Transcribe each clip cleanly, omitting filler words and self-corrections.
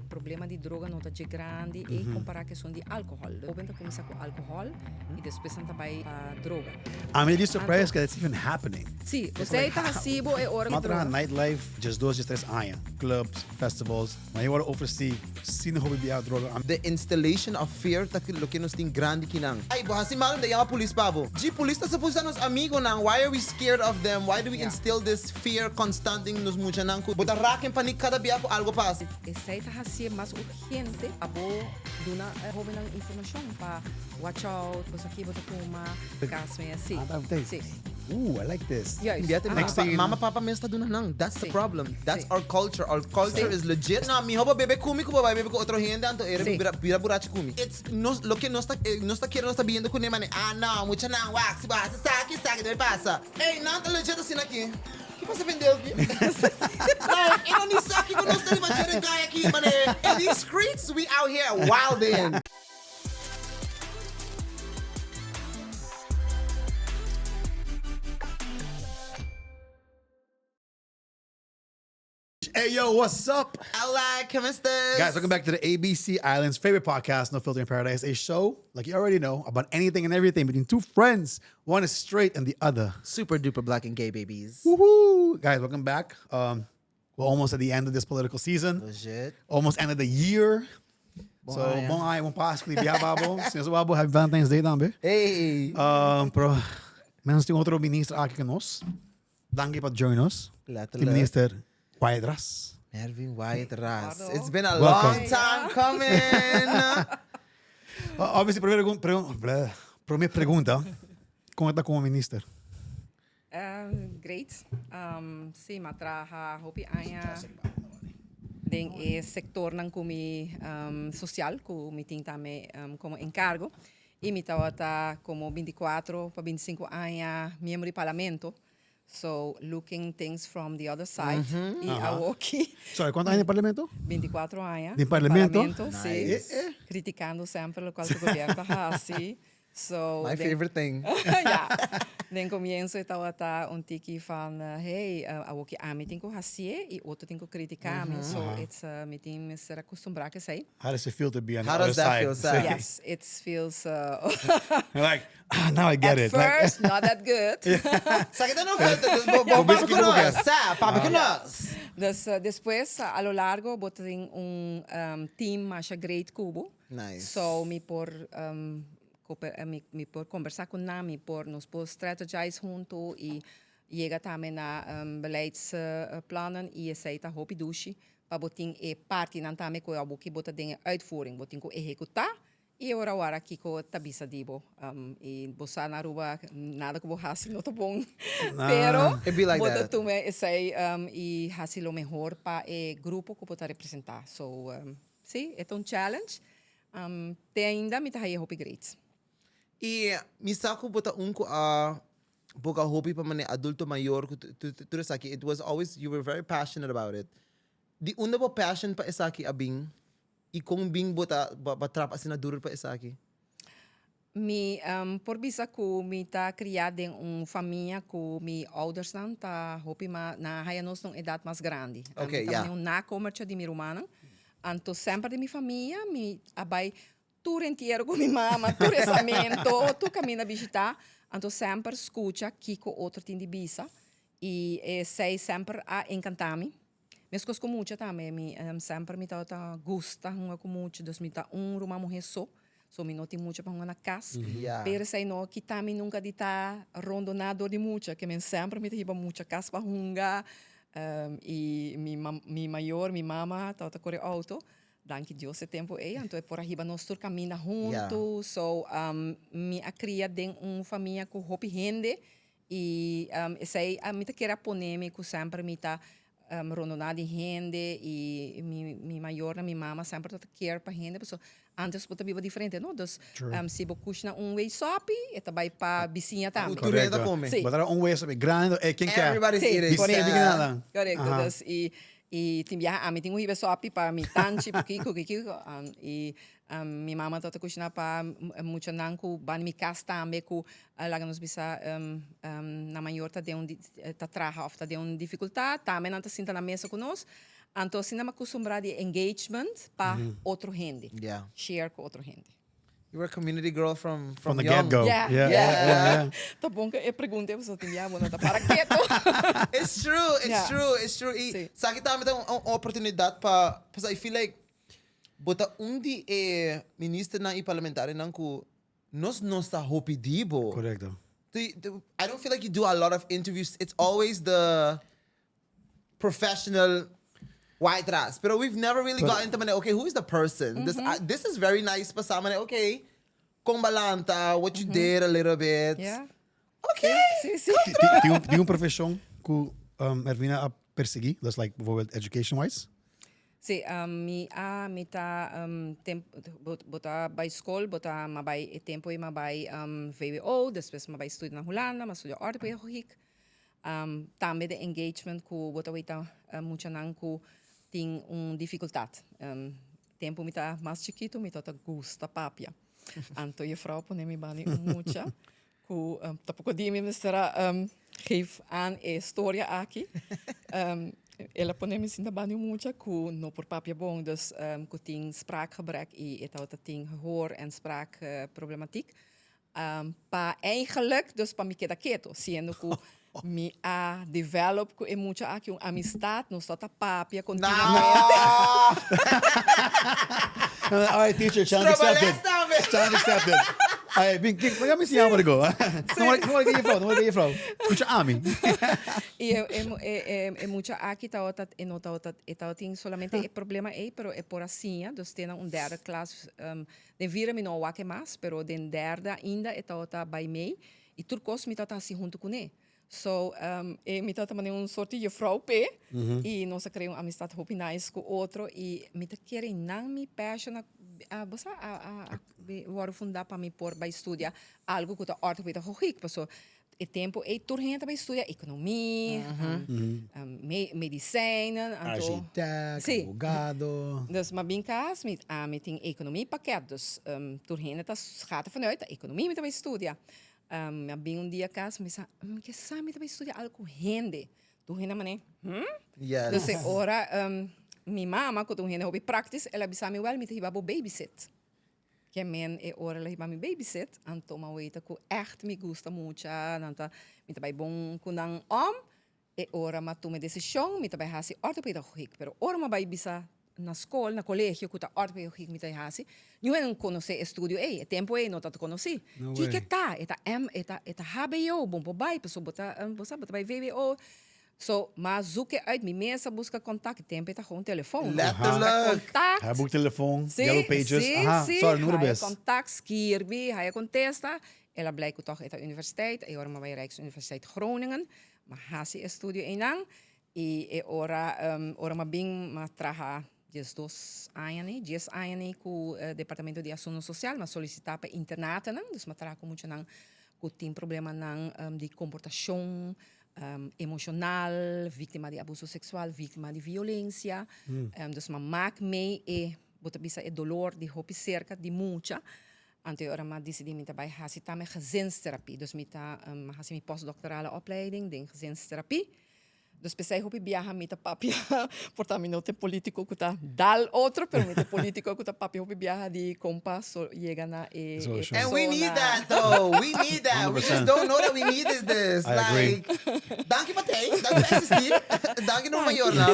E problema di droga no ta dje grandi e compara cu esun di alcohol. Hoben ta cuminsa cu alcohol y despues nan ta bay pa droga. I'm really surprised that it's even happening. Si, esey ta haci bo e ora cu droga. M'a traha nightlife diesdos, diestres aña. Clubs, festivals. Ma yo worde ofreci sin hopi bia droga. The installation of fear ta loke nos tin grandi kinan. Ay, bo haci malo, ta yama polis pa bo. Dji, polis ta supos ta nos amigonan, why are we scared of them, why do we instill this fear constant den nos muchanan cu bo ta raken paniek cada bia cu algo pasa. Esey ta hacié mas urgente pa bo duna e hobennan informacion pa watch out, cos aki bo ta tuma, cas me asi. Si. Ooh, I like this. Juist. Bia te Next thing you mama papa mes ta duna nan, that's the problem, that's our culture, our culture is legit. No, miho bo bebe cu mi cu bo bay bebe cu otro hende anto ere bo bira burachi cu mi. It's nos loke nos ta nos ta kere nos ta biendo cune mane ah no muchanan wak si bo haci esaki esaki debe pasa. Ey nan ta legit asina aki. Ki pasa pendeho aki? Like e no ni sa kiko nos ta riba dje den kaya aki mane in these streets we out here wildin. Hey yo, what's up? Hola, ¿cómo estás? Guys, welcome back to the ABC Island's favorite podcast, No Filter in Paradise, a show, like you already know, about anything and everything between two friends. One is straight and the other. Super duper black and gay babies. Woohoo! Guys, welcome back. Um, we're almost at the end of this political season. Legit. Almost end of the year. Bon so, aña. bon aña, bon Pascua, bia babo. Señor babo, happy Valentine's Day tambe. Hey. Um, pero, menos tin otro minister aki cu nos. Danki pa join us. Letterlijk. Minister Wyatt-Ras. Mervin Wyatt-Ras. Hallo. It's been a Welcome. long time coming. Uh, obviously, primera, pregun- bleh, prome pregunta. Con ta como minister? Great. Um, sí, m'a traha hopi aña den e sectornan cu mi um, social, cu mi tin tambe um, como encargo. Y mi tabata como 24 pa 25 aña miembro di parlamento. So, looking things from the other side. Y awoki. Sorry, cuanto aña den parlamento? 24 aña. Den parlamento? Parlamento, sí. Nice. Eh, eh. Criticando semper locual cu gobierno ta haci. So, My den- favorite thing. ja. Den comienzo e tabata un tiki van, hey, awoki ami tin cu hacié y otro tin cu critica mi. So, it's, mi tin mester acostumbra cu esey. How does it feel to be on the How other does that side? feel, Seth? Yes, it feels Like, ah, now I get at it. Like, first not that good. Sa kita no filter, dus bo, bo, Bo papia bisa ku kiko bo nos, kier. sa, papia ku nos. Dus despues a lo largo bo ta tin un team masha great ku bo. Nice. So mi por cooper mi mi por combersa cu nan, mi por nos por strategize hunto y yega tambe na beleidsplannen y esey ta hopi dushi pa bo tin e partinan tambe cu awoki bo ta den e uitvoering, bo tin cu ehecuta y e ora wara kico ta bisa di bo y bo sa na Aruba nada cu bo haci no ta bon pero It be like bo ta that. tuma esey y haci lo mehor pa e grupo cu bo ta representa so Sí, e ta un challenge. Te ainda mi ta haya hopi great. I mi sa ku bo ta un ku a boga hopi pa manera adulto mayor ku tur esaki. It was always, you were very passionate about it. Di unda bo passion pa esaki a bin i kon bin bo ta bo a trap asina duro pa esaki? Mi por bisa ku mi ta kriá den un famia ku mi oudersnan ta hopi ma nan a haya nos na un edat mas grandi. Oké, Mi ya. tabata un nakomertje di mi rumannan. Anto semper den mi famia mi a bai tur entiero ku mi mama, tur resamento, tur kaminda bishitá. Anto semper skucha kiko otro tin di bisa i esei semper a enkantá mi. Meskos ku mucha tambe, mi semper mi tabata gusta hunga ku mucha, dus mi ta un ruman muhé so, so mi no tin mucha pa hunga na kas. Pero esei no kita mi nunka di ta rondoná dor di mucha, ke men semper mi ta hiba mucha kas pa hunga i mi mi mayor, mi mama tabata kore outo, danki Dios e tempu ei, anto e por a hiba nos tur kaminda huntu, so mi a kria den un famia ku hopi hende I esei mi ta kere a pone mi ku semper mi ta rondoná di hende i mi mi mayornan, mi mama semper ta care pa hende pasobra antes bo ta biba diferente no, dus si bo kushna un wei sòpi e ta bai pa bisiña tambe. Tur hende ta kome. Si. Bo ta un wei sòpi grandi e ken ke Everybody's Si, eating. korekto. Bisiña nada. Korekto, dus i i tin biaha ami tin ku hiba e sòpi pa mi tanchi, pa kiko, kiko i mi mama tabata kushina pa muchanan ku banda mi kas tambe ku Laga nos bisa nan mayor ta den un ta traha of ta den un dificultad, tambe nan ta sinta na mesa cu nos. Anto asina mi a kustumbrá di engagement pa otro hende. Yeah. Share ku otro hende. You were a community girl from From from the young. get go. Yeah. Yeah, yeah, yeah, yeah. Ta bon ku e pregunta ei pasobra tin bia bo no ta para ketu. It's true, it's Yeah. true, it's true. I Sí. sa ki tambe ta un un oportunidat pa, pasobra I feel like bo ta un di e ministernan i parlamentarionan ku nos no sa hopi di bo. Korekto. I don't feel like you do a lot of interviews. It's always the professional white ras. Pero we've never really got into manera, okay, who is the person? This, this is very nice pa sa manera, okay, con balanta, what you did a little bit. Yeah. Okay. Sí, sí. Tin un profesion cu Ervina a persegui, that's like bijvoorbeeld education wise? Sí, mi a mi ta temp bo ta bai skol, bo ta m'a bai e tempo ei m'a bai VWO, despues m'a bai studia na Hulanda, m'a studia orthopedagogiek. Tambe den engagement ku bo ta weta muchanan ku tin un difikultat. Tempu mi ta mas chikitu mi tabata gusta papia. Anto juffrouw a pone mi bani un mucha ku tampoko di mi mester a geef aan e storia aki. El a pone mi sinta bani un mucha ku no por papia bon, dus ku tin spraakgebrek i e tabata tin gehoor en spraakproblematiek. Pa eigenlijk, dus pa mi keda keto, siendo ku mi a develop ku e mucha aki un amistad, nos tabata papia continuamente. All right, teacher, challenge accepted. Challenge accepted. Ay, bin, kin, laga mi siña por go. No word, no word juffrouw, no word juffrouw. Escucha ami. Y e, e, e, e, e mucha aki tabata, e no tabata, e tabatin solamente e problema ei, pero e por a siña, dus te na un derde klas, den vierde mi no a wak e mas, pero den derde ainda e tabata bai mee, y tur kos mi tabata hasi hunto kuné. So, e mi tabata manera un sorti juffrouw p'e, y nos a crea un amistad hopi nice cu otro, y mi ta kere nan mi passion a, a bo sa, a, a, a wòrdu fundá pa mi por bai studia algo cu ta orthopedagogiek, paso e tempo ei tur hende ta bai studia economie, medicijnen, anto. Architect, Sí. abogado. Dus m'a bin cas, mi, ami tin economie pakket, dus tur hende ta gaat ervan uit ta economie mi ta bai studia. Mi a bin un dia cas, mi bisa, mi ke sa mi ta bai studia algo cu hende. Tur hende a mane, hm? Yes. Dus e ora mi mama, cu ta un hende hopi practisch, el a bisa mi, wel, mi ta hiba bo babysit. Ke men e ora el a hiba mi babysit, anto mi a weta cu echt mi gusta mucha, nan ta, mi ta bai bon cu nan om. E ora mi a tuma e decision, mi ta bai haci orthopedagogiek. Pero ora mi a bai bisa na skol, na colegio, cu ta orthopedagogiek mi ta haci, niun hende no conoce e studio ey. E tempo ey no tabata conoci. No way. Kiko e ta? E ta M, e ta, e ta hbo, bon por bai, pasobra bo ta, bo sa, bo ta bai vwo. So, mi a zoek e uit, mi mes a busca contact, e tempo ey ta gewoon telefon. Letterlijk. Contact. Hij boekt telefoon, Sí, yellow pages. sí, Aha, sí. sorry, no Haya bes. contact, skirbi, haya contesta. El a blijk cu toch e ta universiteit. E ora mi a bai Rijksuniversiteit Groningen. Mi a haci e studio eynan. I e ora, ora mi a bin, mi a traha diesdos aña ni, dies aña ni cu Departamento di Asunto Social. Mi a solicita pa internatonan, dus mi a traha cu muchanan cu tin problemanan di comportacion emocional, victima di abuso sexual, victima di violencia. Dus mi a mak mee e, bo ta bisa e dolor di hopi cerca di mucha. Anto e ora mi a disidí mi ta bai hasi tambe gezinstherapie. Dus mi ta hasi mi postdoctorale opleiding den gezinstherapie. Dus p'esei hopi biaha mi ta papia, por ta mi no ta e politico ku ta dal otro, pero mi ta e politico ku ta papia hopi biaha di kon pa so yega na e Solution. And we need persona. that though. We need that. We just 100%. don't know that we need is this. I agree. Like, danki pa tei, danki pa existi, danki no mayornan.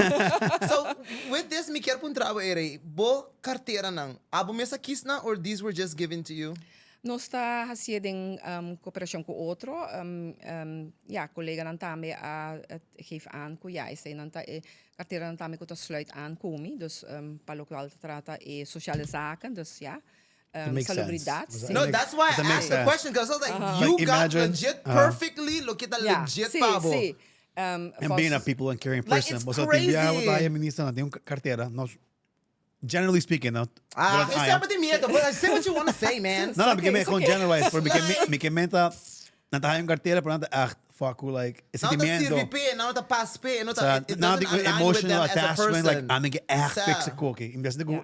So, with this mi kier puntra bo Ere, bo Carteranan, abo mes a kies nan or these were just given to you? Nos ta hacié den cooperacion cu otro. Ya, coleganan tambe a geef aan cu ya, eseinan ta e carteranan tambe cu ta sluit aan cu mi. Dus pa locual ta trata e sociale zaken, dus ya, That makes sense. salubridad. Was that- Sí. No, that's why That I makes asked the sense. question because I was like, Like, you got imagine- legit perfectly loke ta Ya, legit sí, pa bo. sí. And being a people and caring Like, person. it's Bo sa tin biaha bo ta crazy. haya ministernan tin un cartera, nos generally speaking, no? Ah, Durante e aña. semper tin miedo. But say what you wanna say, man. No, no, mi ke okay, men it's gewoon okay. generalize, pero mi ke men, mi ke men ta, nan ta haya un cartera, pero nan ta echt fuck hoe like, e Nan ta sentimiento. sirbi p'e, nan ta pas p'e, no ta, Sa, it nan doesn't tin un align with emotional them as a attachment, like, person. ami ke echt Sa. fix e koki. In bes di ku,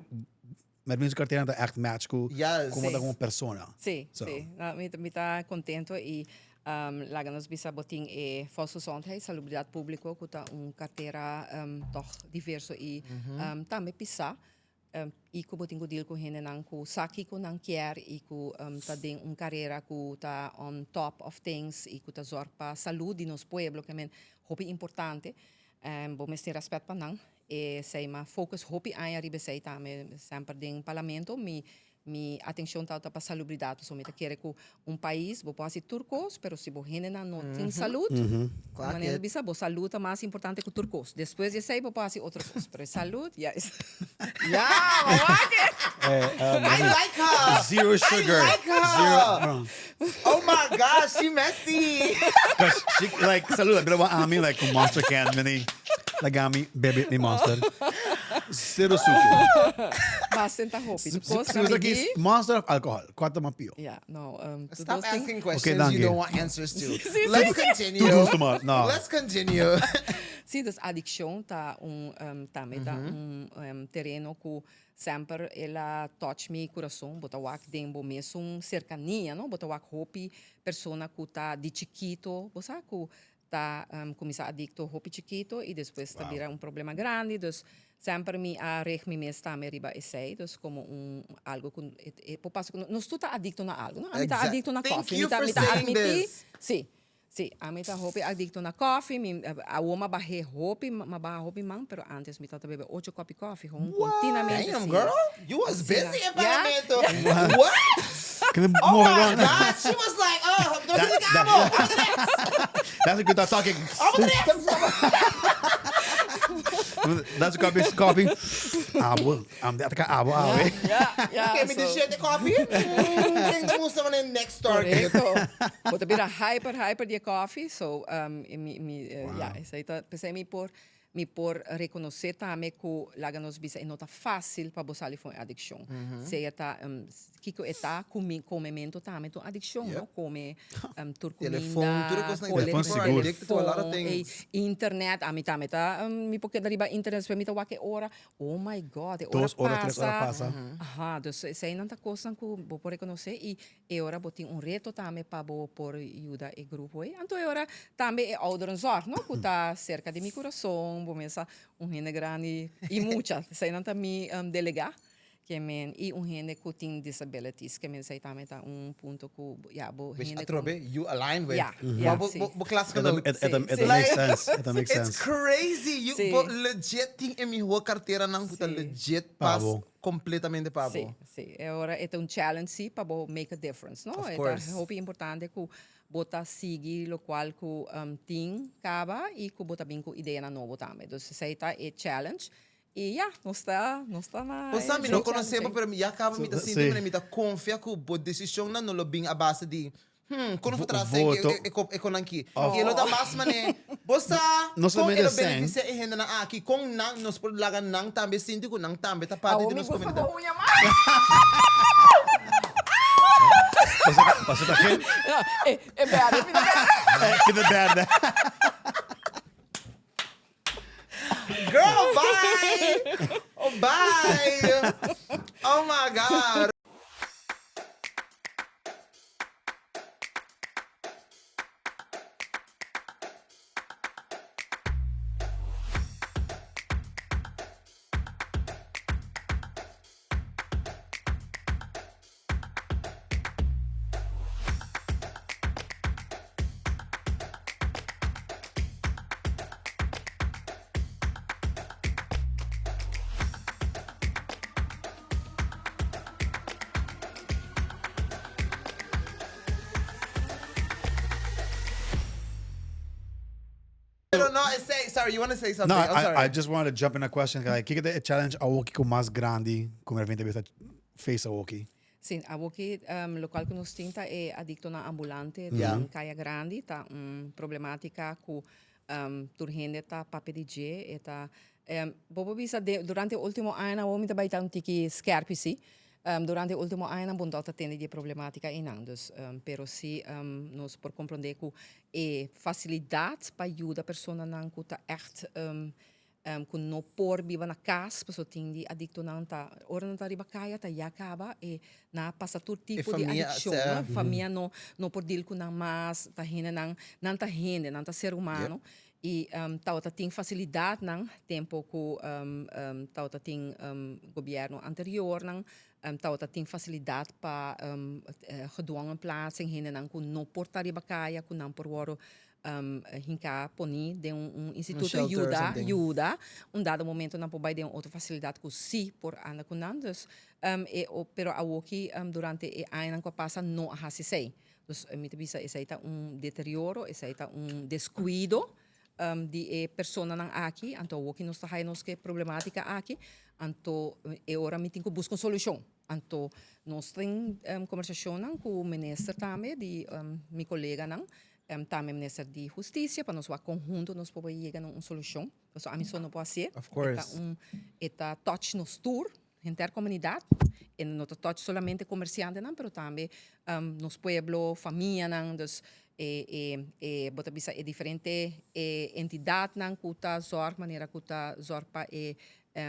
met mi su cartera nan ta echt match ku, Yes. como ta Sí. como persona. Sí, So. sí. No, mi, mi ta contento y. Laga nos bisa bo tin e Volksgezondheid, Salubridat Públiko, ku ta un kartera tòg diverso i tambe pisá. I ku bo tin ku deal ku hendenan ku sa kiko nan kier i ku ta den un karera ku ta on top of things i ku ta zòrg pa salud di nos pueblo, ke men hopi importante. Bo mester rèspèt pa nan. Esei m'a focus hopi aña riba esei tambe semper den parlamento. Mi Mi atencion tabata pa salubridad, pasobra mi ta kere cu un pais bo por haci tur cos, pero si bo hendenan no tin salud, manera di bisa, bo salud ta mas importante cu tur cos. Despues di esey bo por haci otro cos, pero e salud, ya es. Ya, bo wak e! I like her! Zero sugar. I like her! Zero. Oh my gosh, she messy! Cause she like saluda, pero ami like un monster can mini. Laga mi bebe mi monster. Zero suku. Basten ta hopi. Si Kos si na usa mi ki di. monster of alcohol? Kua ta mas pio? Ja, no. Um, tu Stop dos ting. asking Okay, questions dank you je. don't want answers to. Sí, sí, Let's sí. continue. Tu gusto mas. No. Let's continue. Sí, dus adiccion ta un um, tambe ta un um, tereno ku semper el a touch mi kurason. Bo ta wak den bo mesun serkania, no? Bo ta wak hopi persona ku ta di chikito, bo sa, ku ta cuminsa adicto hopi chikito y despues ta bira un problema grandi, dus semper mi a reg mi mes tambe riba esey, dus como un algo cu e por pasa cu nos tur ta adicto na algo, no? Ami ta adicto na koffie, mi ta mi ta admiti, si, si, ami ta hopi adicto na koffie, mi awor mi a bahe hopi, mi a baha hopi man, pero antes mi tabata bebe ocho kopi koffie, gewoon continuamente, si. Damn girl, you was busy in parlamento, What? Oh my God, she was like, oh, no te amo, I'm the next. That's a good time talking. I'm the next. That's a copy, copy. Abo, am de ataka abo awe. Ja, ja. Okay, mi di coffee. Ken ta gusta van next target. Correcto. Bo ta bira hyper, hyper di coffee. So, um, mi, mi, wow. ja, esei ta, pesei mi por Mi por rekonosé tambe ku laga nos bisa e no ta fásil pa bo sali for un adikshon. Sea ta kiko e ta, kumi, komementu tambe ta un adikshon, no? Kome tur kuminda, Telefon, tur e kosnan kole, Telefon sigur. Addicted to a lot of telefon, ey, things. internet, ami tambe ta mi por keda riba internet despues mi ta wak e ora, oh my God, e ora Dos ora, tres ora pasa. pasa. Aha, dus eseinan ta kosnan ku bo por rekonosé i E ora bo tin un reto tambe pa bo por yuda e grupo ei. Anto e ora tambe e ouderenzorg, no, ku ta serka di mi kurason, bo mesa un hende grandi i mucha. Eseinan ta mi delegá ke men i un hende ku tin disabilities ke men esei tambe ta un punto ku ya bo Which hende ku atrobe you align with. Ya, ya, Bo si. bo bo klasgenoot. It, it, it, it Si. makes sense. It makes It's sense. crazy. You Si. bo legit tin e mihó karteranan ku ta Si. legit Pa pas bo. Completamente pa bo. Sí, sí. E ora e ta un challenge sí pa bo make a difference, no? Of E ta course. hopi importante ku bo ta sigui lokual ku tin kaba i ku bo ta bin ku ideanan nobo tambe. Dus esei ta e challenge. I ya, nos ta, nos ta na Bo e sa, mi no challenge konosé bo, ei. pero mi ya kaba mi ta Sí. sinti manera mi ta konfia ku bo desishonnan no lo bin a base di Hmm, kon no tra sen Voto. e, e, e konan ki. E lo ta mas mane, bo sa No kon solamente e lo sen. beneficia e hendenan aki, kon nan nos por laga nan tambe sinti ku nan tambe ta parti Awo di mi nos gusta komunidat. bo uña mas. Paso ta geen. E, e berde, mi ta berde. Ki ta berde. Girl, bye! Oh, bye! Oh my God! Pero no, esey, sorry, you wanna say something? No, I'm sorry. I just wanted to jump in a question. Like, kiko ta e challenge awoki ku mas grandi ku Mervin ta bisa face awoki? Sí, awoki lokual ku nos tin ta e adiktonan ambulante den Kaya Grandi. Ta un problematika ku tur hende ta papia di dje. E ta, bo por bisa durante e ultimo añanan awor mi ta bai ta un tiki skerpi si. Durante e ultimo añanan bo no ta tende di e problematika einan. Dus, pero si nos por komprondé ku e fasilidat pa yuda personanan ku ta ègt. Ku no por biba na kas, pasobra tin di adiktonan ta ora nan ta riba kaya ta ya kaba e nan a pasa tur tipo di adikshon, no? Famia no no por deal ku nan mas, ta hendenan, nan ta hende, nan ta ser humano i tabata tin fasilidatnan tempu ku tabata tin gobièrnu anteriornan, tabata tin fasilidat pa gedwongen plaatsing, hendenan ku no por ta riba kaya ku nan por wòrdu hinká poní den un instituto yuda yuda un dado momento nan por bai den un otro fasilidat ku sí por anda ku nan dus e pero awoki durante e añanan ku a pasa no a hasi esei dus mi ta bisa esei ta un deterioro esei ta un deskuido di e personanan aki anto awoki nos ta haya nos ku e problematika aki anto e ora mi tin ku buska un solushon anto nos tin kombersashonnan ku minister tambe di mi koleganan Tambe Minister di Husticia pa nos wak con hunto nos por bay yega na un solucion. Pasobra ami so no por hacié. Of course. E ta un, e ta touch nos tur, henter comunidad. E no ta touch solamente comerciantenan, pero tambe nos pueblo, famianan. Dus e, e, e, bo ta bisa e diferente e entidadnan cu ta zorg, manera cu ta zorg pa e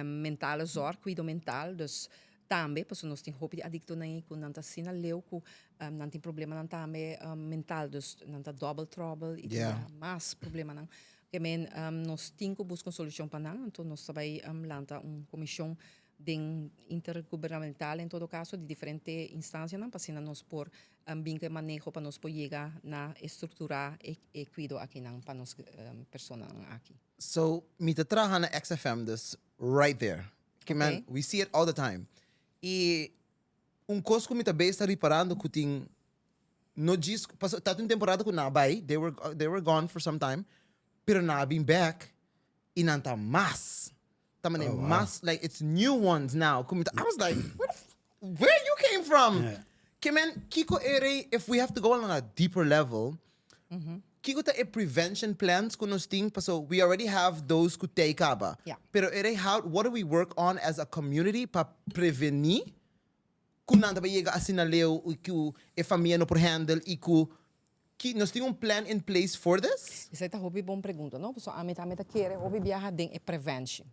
mentale zorg, cuido mental. Dus Tambe pasobra nos tin hopi di adictonan ei cu nan ta asina leu cu nan tin problemanan tambe mental, dus nan ta double trouble y tin mas problemanan. Ke men nos tin cu busca un solucion pa nan, anto nos ta bay lanta un comision den intergubernamental en todo caso di diferente instancianan pa asina nos por bin cu e maneho pa nos por yega na e structura e cuido akinan pa nos personanan aki. So mi ta traha na XFM dus right there. Ke men, we see it all the time. I un kos ku mi ta bes ta riparando ku tin no djis, paso ta tin un temporada ku nan a bai, they were, they were gone for some time, pero nan a bin bek i nan ta mas. Ta manera Oh, wow. mas, like it's new ones now. Ku mi ta, I was like, where the f- where you came from? Yeah. Ke men, kiko e rei, if we have to go on a deeper level, Kiko ta e prevention plans ku nos tin? Paso we already have those ku tei kaba. Ja. Pero e rei how, what do we work on as a community pa prevení ku nan ta bai yega asina leu i ku e famia no por handle i ku ki nos tin un plan in place for this? Esei ta hopi bon pregunta, no? Pasobra ami tambe ta kere hopi biaha den e prevention.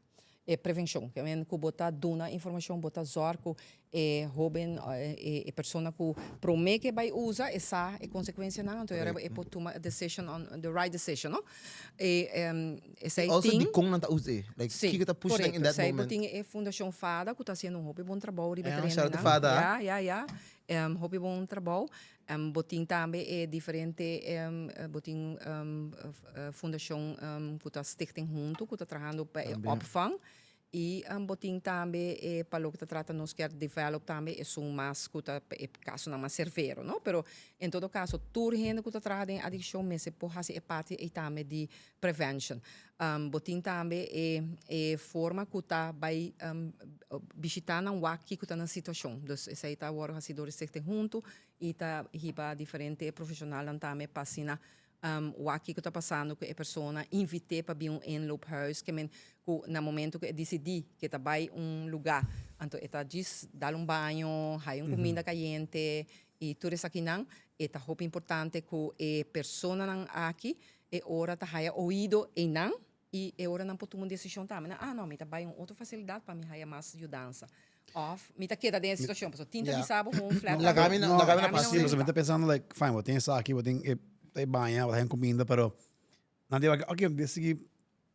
E prevencion, ke men ku bo ta duna informacion, bo ta zorg ku e hoben, e persona ku prome ke bai usa e sa e consecuencianan, anto e e por tuma e decision on the right decision, no? E esei Also tin. dikon nan ta us'e, like Si, kiko ta push nan in korekto. that Esei bo moment. tin e Fundacion Fada ku ta hasiendo un hopi bon trabou riba e Ja, shout out to terenonan. Fada. Ja, ja, ja. Hopi bon trabou. Bo tin tambe e diferente, bo tin fundashon ku ta Stichting Huntu ku ta trahando pa e opvang. I bo tin tambe e pa loke ta trata nos kier develop tambe esun mas ku ta pa e kasonan mas servero, no? Pero en todo kaso tur hende ku ta traha den adikshon mester por hasi e parti ei tambe di prevention. Bo tin tambe e e forma ku ta bai bishitá nan wak kiko ta nan situashon. Dus esei ta wòrdu hasi dor di Stichting Huntu i ta hiba diferente profeshonalnan tambe pa asina wak kiko ta pasando ku e persona, invit'é pa bin un inloophuis ke men ku na momento ku e disidí ke ta bai un lugá anto e ta djis dal un baño, haya un kuminda kayente i tur esakinan. E ta hopi importante ku e personanan aki E ora ta haya oido einan i e ora nan por tuma un desishon tambe. Nan, ah no, mi ta bai un otro fasilidat pa mi haya mas yudansa. Òf mi ta keda den e situashon pasobra tin ta bisa bo un flat. Laga mi na, laga mi na pas. Sí, pasobra mi ta pensando like, fine, bo tin esaki, bo tin e baña, bo ta haña kuminda, pero nan di wak, ok, mi ta sigui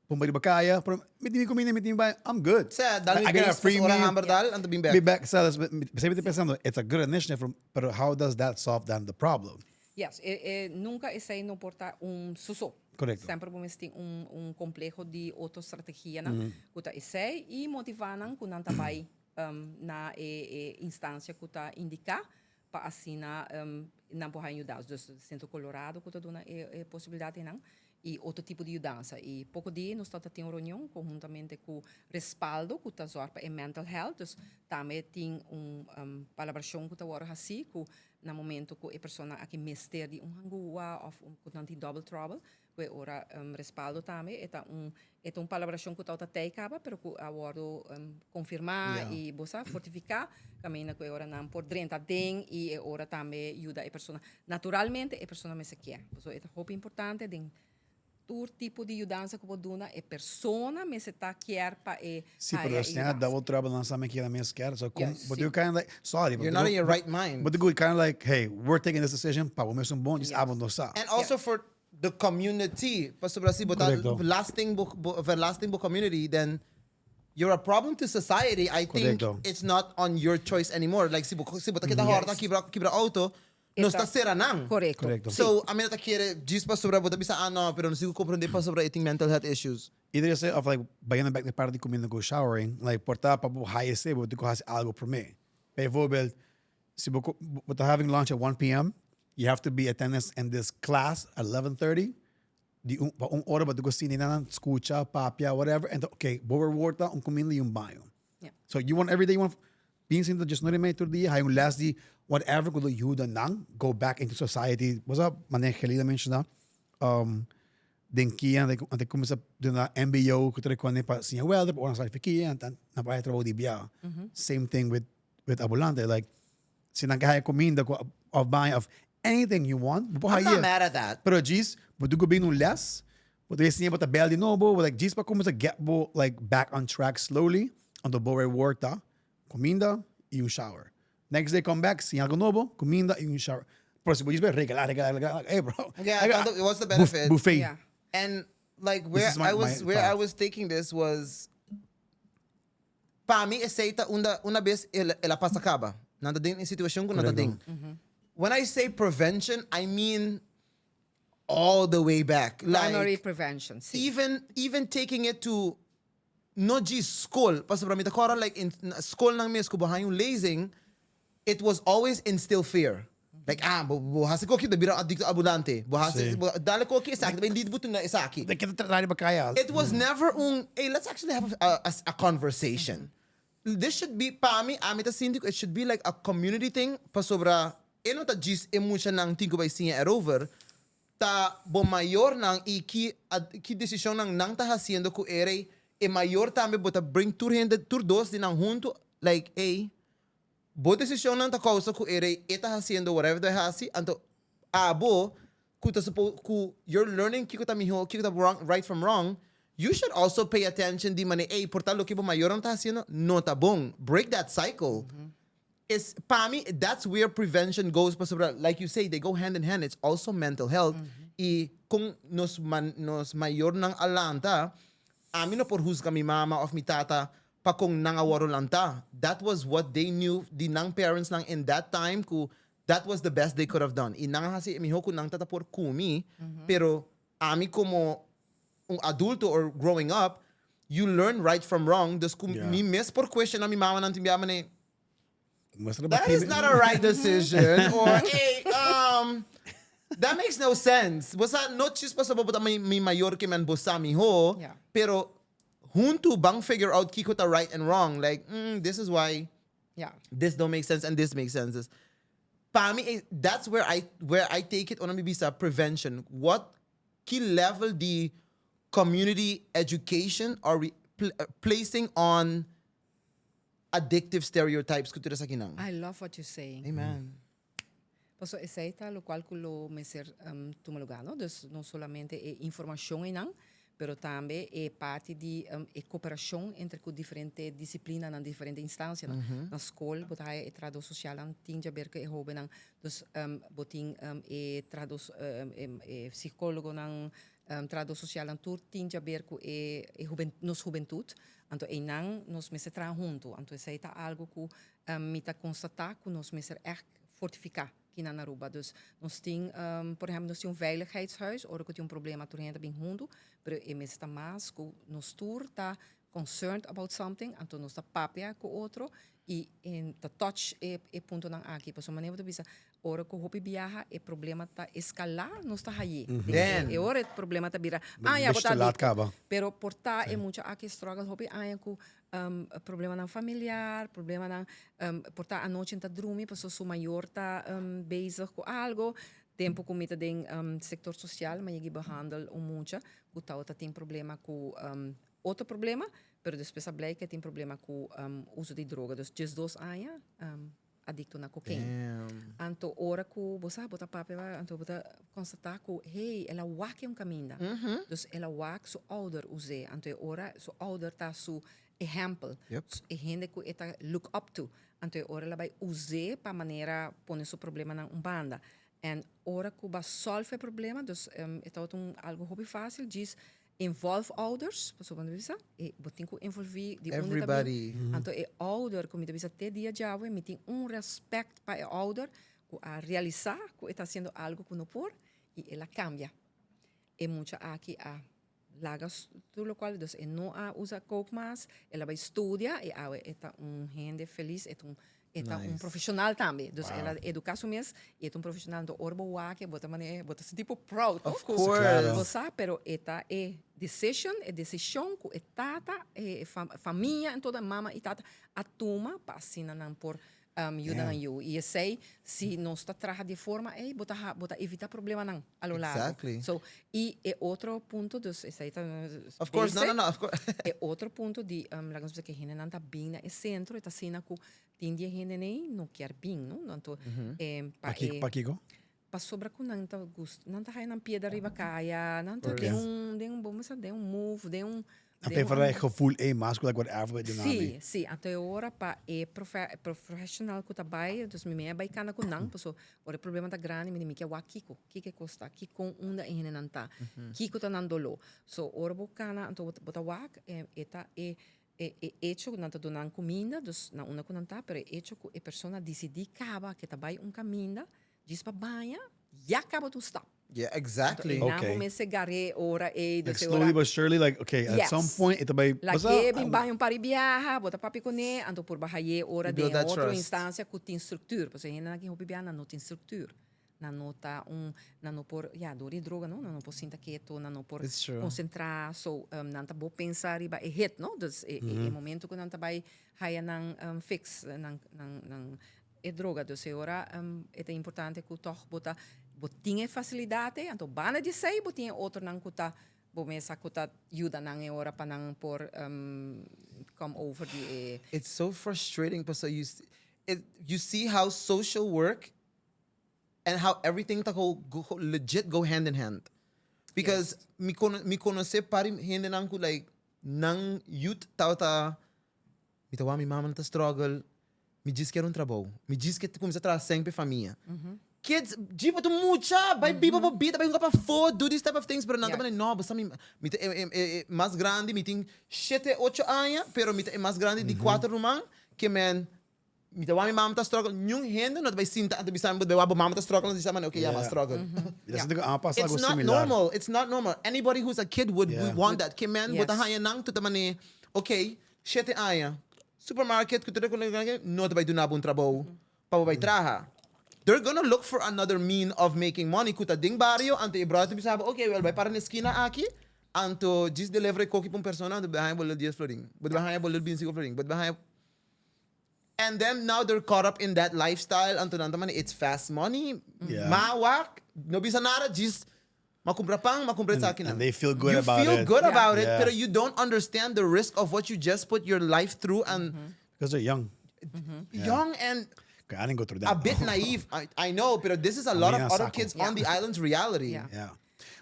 pumba riba kaya, pero mi tin mi kuminda, mi tin mi baña, I'm good. Sea, dal mi I got a base, free pas ora meal. hamber dal, anto bin bek. Be back. So, p'esei mi ta pensando, it's a good initiative, pero how does that solve then the problem? Yes, e e nunca esey no por ta un su so. Correcto. Semper bo mester tin un un compleho di otro strategianan cu ta esey y motiva nan cu nan ta bay na e e instancia cu ta indica pa asina nan por haya yudansa. Dus Centro Colorado cu ta duna e e posibilidad eynan y otro tipo di yudansa. Y poco di nos ta tin un reunion conhuntamente cu Respaldo cu ta zorg pa e mental health. Dus tambe tin un palabracion cu ta wordo haci cu Na momento cu e persona aki mester di un hangua of cu nan tin double trouble, cu e ora Respaldo tambe e ta un e ta un palabracion cu tawata tey caba pero cu a wordo confirma y bo sa fortifica caminda cu e ora nan por drenta den y e ora tambe yuda e persona. Naturalmente e persona mester kier, pasobra e ta hopi importante den. Tur tipo di yudansa ku bo duna e persona mester ta kier pa e Sí, pero haya e e sneha yudansa. double trouble nan sa me kier mes kier. So kom, Juist, but sí. you kind of like, sorry, but You're not in your right mind. But good kind of like, hey, we're taking this decision, pa bo mes un bon, just Juist. abo no sa. And also Yes. for the community, pasobra si bo ta Correcto. lasting bo, bo, verlasting bo community, then you're a problem to society. I think Correcto. it's not on your choice anymore. Like si bo, si bo ta keda horta, kibra, kibra auto, nos ta sera nan. Correcto. Correcto. So, a mi no ta kere djis pasobra bo ta bisa, ah no, pero no sigo comprende pasobra e tin mental health issues. Iedereen say of like, bayendo back na parte di cuminda cu showering, like por ta pa bo haya esey, bo tin cu haci algo prome. Bijvoorbeeld, si bo, bo ta having lunch at 1 p.m., you have to be attendance in this class at 11:30. Di un, pa un ora bo tin cu sinti nan, scucha, papia, whatever. En okay, bo reward ta un cuminda y un baño. So you want every day, you want bin sinta just no remei tur dia, hay un les di whatever cu lo yuda nan go back into society. Bo sa manera Gelida menciona, den kia nan ta cuminsa duna MBO cu ta reconde pa siña welder, pa ora nan sali fi kia, nan por haya trabou di bia. Same thing with ambulante, like si nan ke haya cuminda cu of baño of anything you want, bo por I'm haya. not mad at that. Pero djis, bo tin cu bin un les, bo tin siña bo ta bel di nobo, bo like djis pa cuminsa get bo like back on track slowly, anto bo reward ta cuminda y un shower. Next day come back, siña algo nobo, cuminda y un shower. Pero si bo djis bay regala, regala, regala, like, hey bro. Yeah, I got tanto, what's the benefit? Buffet. Yeah. And like where is my- I was my where I thought. was taking this was pa mi esey ta unda una bes el el a pasa caba. Nan ta den e situacion cu nan ta den. When I say prevention, I mean all the way back. Like Primary prevention, si. even even taking it to no djis school, pasobra mi ta corda like in schoolnan mes cu bo haña un lezing, it was always instill fear. Like, ah, bo, bo hasi koki, ta bira adicto ambulante. Bo hasi, Sí. bo dale koki esaki, ta bin butu na esaki. De ke ta tratar di bakaya. It was never un, hey, let's actually have a, a, a conversation. This should be, pa mi, ami ta sinti cu it should be like a community thing, pasobra e no ta djis e muchanan tin cu bay siña erover, ta bo mayornan y ki, ki decisionnan nan ta haciendo cu e rey, e mayor tambe bo ta bring tur hende, tur dos di nan hunto, like, hey, Bo decisionnan ta causa cu e rey e ta haciendo whatever ta haci, anto abo cu ta supo cu you're learning kico ta miho, kico ta wrong, right from wrong, you should also pay attention di mane ey por ta loke bo mayornan ta haciendo no ta bon, break that cycle. Es pa mi that's where prevention goes pasobra like you say they go hand in hand, it's also mental health y con nos man nos mayornan a lanta, ami no por huzga mi mama of mi tata pa kon nan a wòrdu lantá. That was what they knew di nan parents nan in that time ku that was the best they could have done. I nan a hasi e mihó ku nan tata por kumi, pero ami komo un adulto or growing up, you learn right from wrong, dus ku mi mes por cuestiona mi mamanan tin bia manera, Muestra That is not a right decision. Or, hey, that makes no sense. Bo sa, no djis pasobra bo ta mi, mi mayor ke men bo sa miho, Yeah. pero huntu ban figure out kiko ta right and wrong. Like, this is why Yeah. this don't make sense and this makes sense. Pa mi, that's where I take it ora mi bisa prevention. What ki level di community education are we placing on addictive stereotypes ku tur esakinan? I love what you're saying. Amen. Paso esei ta locual cu lo mester tuma lugar, no? Dus no solamente e informacion einan, pero tambe e parti di e cooperacion entre cu diferente disciplinanan, diferente instancianan. Na scol bo ta haya e trahador socialnan tin djaber cu e hobennan. Dus bo tin e trahador, e psicologonan, trahador socialnan tur tin djaber cu e nos hubentud. Anto einan nos mester traha hunto. Anto esei ta algo cu mi ta constata cu nos mester echt fortifica kinan na Aruba. Dus nos tin, por ehempel, nos tin un veiligheidshuis, ora cu tin un problema tur hende ta bin hunto, pero e mester ta mas cu nos tur ta concerned about something, anto nos ta papia cu otro y ta touch e puntonan aki. Pasobra manera bo ta bisa, ora cu hopi biaha e problema ta escala, nos ta haye. E ora e problema ta bira, ah ya, bo ta adicto. Pero por ta e mucha aki struggle hopi aña cu problemanan familiar, problemanan, por ta anochi ta drumi pasobra su mayor ta bezig cu algo. Tempo cu mi ta den sector social, mi a yegi behandel un mucha cu tawata tin problema cu otro problema, pero despues a blijk cu e tin problema cu uso di droga. Dus 12 aña. adicto na cocaine. Damn. Anto ora cu bo sa bo ta papia ba, anto bo ta constata cu hey, el a wak e un caminda. Dus el a wak su ouder us'é. Anto e ora su ouder ta su ehempel. E hende cu e ta look up to. Anto e ora el a bay us'é pa manera pone su problemanan un banda. En ora cu bo a solve e problema, dus e tabata un algo hopi facil, djis involve ouders, pasobra bo ta bisa, e bo tin cu involvi di unda ta bin. Everybody. Anto e ouder cu mi ta bisa te dia djawe, mi tin un respect pa e ouder cu a realisa cu e ta haciendo algo cu no por y el a cambia. E mucha aki a laga tur locual, dus e no a usa coke mas, el a bay studia y awe e ta un hende feliz, e ta un E ta un profesional tambe. Dus el a educa su mes y e ta un profesional. Enton ora bo wak e bo ta mane, bo ta sinti bo proud, no? Of Cu course. Bo sa, pero e ta e decision, e decision cu e tata, e famia en todo, e mama y tata a tuma pa asina nan por yuda nan yu. Y esey, si nos ta traha di e forma ey, bo ta bo ta evita problemanan a lo largo. Exactly. So, y e otro punto, dus esey ta Of course, no, no, no, of course. E otro punto di, laga nos bisa cu e hendenan ta bin na e centro, e ta asina cu tin di e hendenan no kier bin, no? Anto, pa e. Pakiko? Pasobra cu nan ta gust, nan ta haya nan piedra riba caya, nan ta den un, den un, bo mester den un move, den un. Nan prefera e gevoel ey mas cu like whatever di nan. Si, si, anto e ora pa e professional cu ta bay, dus mi mey a bay cana cu nan, paso ora e problema ta grandi mi di mi kier wak kico, kico e cos ta, kico unda e hendenan ta, kico ta nan dolo. So ora bo cana anto bo ta wak e ta e e hecho cu nan ta duna nan cuminda, dus na unda cu nan ta, pero e hecho cu e persona dicidi caba ke ta bay un caminda djis pa baña, ya caba ta un stap. Yeah, exactly. Anto einan bo mester gar'é ora ei, Like dus e ora. slowly but surely, like okay, at some point e ta bay. Lag'é bin baña un par di biaha, bo ta papia kuné, anto por bahay'é ora You build den that otro trust. instancia ku tin structuur. Pasobra e hendenan aki hopi biaha nan no tin structuur. Nan no ta un, nan no por, ya, dor di droga no, nan no por sinta keto, nan no por It's true. concentra, so nan ta bo pensa riba e hit, no? Dus e e momento ku nan ta bay haya nan fix, nan nan nan e droga. Dus e ora e ta importante ku tòg bo ta, bo tin e fasilidat ei, anto banda di esei bo tin e otronan ku ta bo mesa ku ta yuda nan e ora pa nan por come over di e. It's so frustrating pasobra you it you see how social work and how everything ta go go legit go hand in hand. Because mi kono mi konosé par di hendenan ku like nan youth tabata Mi ta wak mi mama ta struggle, mi djis kier un trabou, mi djis ke kuminsá traha sèn pa e famia. Kids, djis bo ta mucha, bai biba bo bida, bai hunga pafó, do this type of things, pero nan ta manera, no, bo sa mi, mi ta e e mas grandi, mi tin shete, ocho aña, pero mi ta e mas grandi di kuater ruman, ke men, mi ta wak mi mama ta struggle, niun hende no ta bai sinta anto bisa mi, bo ta bai wak bo mama ta struggle, anto bisa mi, okay, ya, mi a struggle. Mi ta sinti ku a pasa It's algo not similar. normal, it's not normal. Anybody who's a kid would want that. Ke men, bo ta haña nan, tu ta manera, okay, Shete aña, supermarket ku tur e no ta bai duna bo un trabou pa bo bai traha. They're gonna look for another mean of making money ku ta den bario, anto e brother ta bisa bo, okay, well bai para na e skina aki, anto djis deliver e koki pa un persona, anto bo ta haña bo lil dies florin, bo ta bai haña bo lil bintisinko florin, bo ta bai haña. And then now they're caught up in that lifestyle, anto nan ta manda it's fast money, ma wak, no bisa nada, djis Ma cumpra pan, ma cumpra esaki nan. And they feel good you about feel it. good about it, Yeah. pero you don't understand the risk of what you just put your life through and Because they're young. young and I didn't go through that. a bit naive. I know, pero this is a lot of Amina other saco. kids on the island's reality. Yeah. Yeah.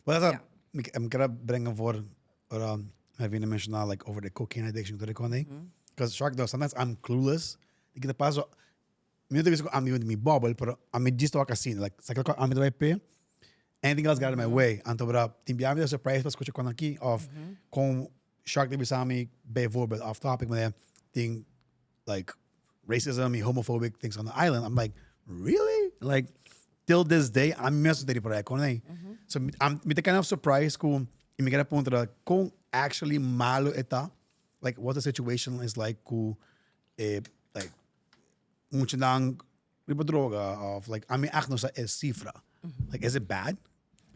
Maar dat Ja. ik, ik kan brengen voor, Hervina mentioned like over the cocaine addiction to the kone. Because shark though, sometimes I'm clueless. Ik de paso, mi no ta bisa ku ami mi bubble, pero ami djis ta wak asina, like sa kiko ami ta bai p'e, anything else got in my way. Anto bra, tin bia mi ta surprise pa skucha kon aki of kon Shark ta bisa mi bijvoorbeeld off topic, manera tin like racism y homophobic things on the island. I'm like, really? Like, till this day, ami mes no ta ripará kon ei. So mi mi ta kind of surprise ku y mi kere puntra kon actually malo e ta, like what the situation is like ku e like muchanan riba droga of like ami echt no sa e cifra. Like is it bad?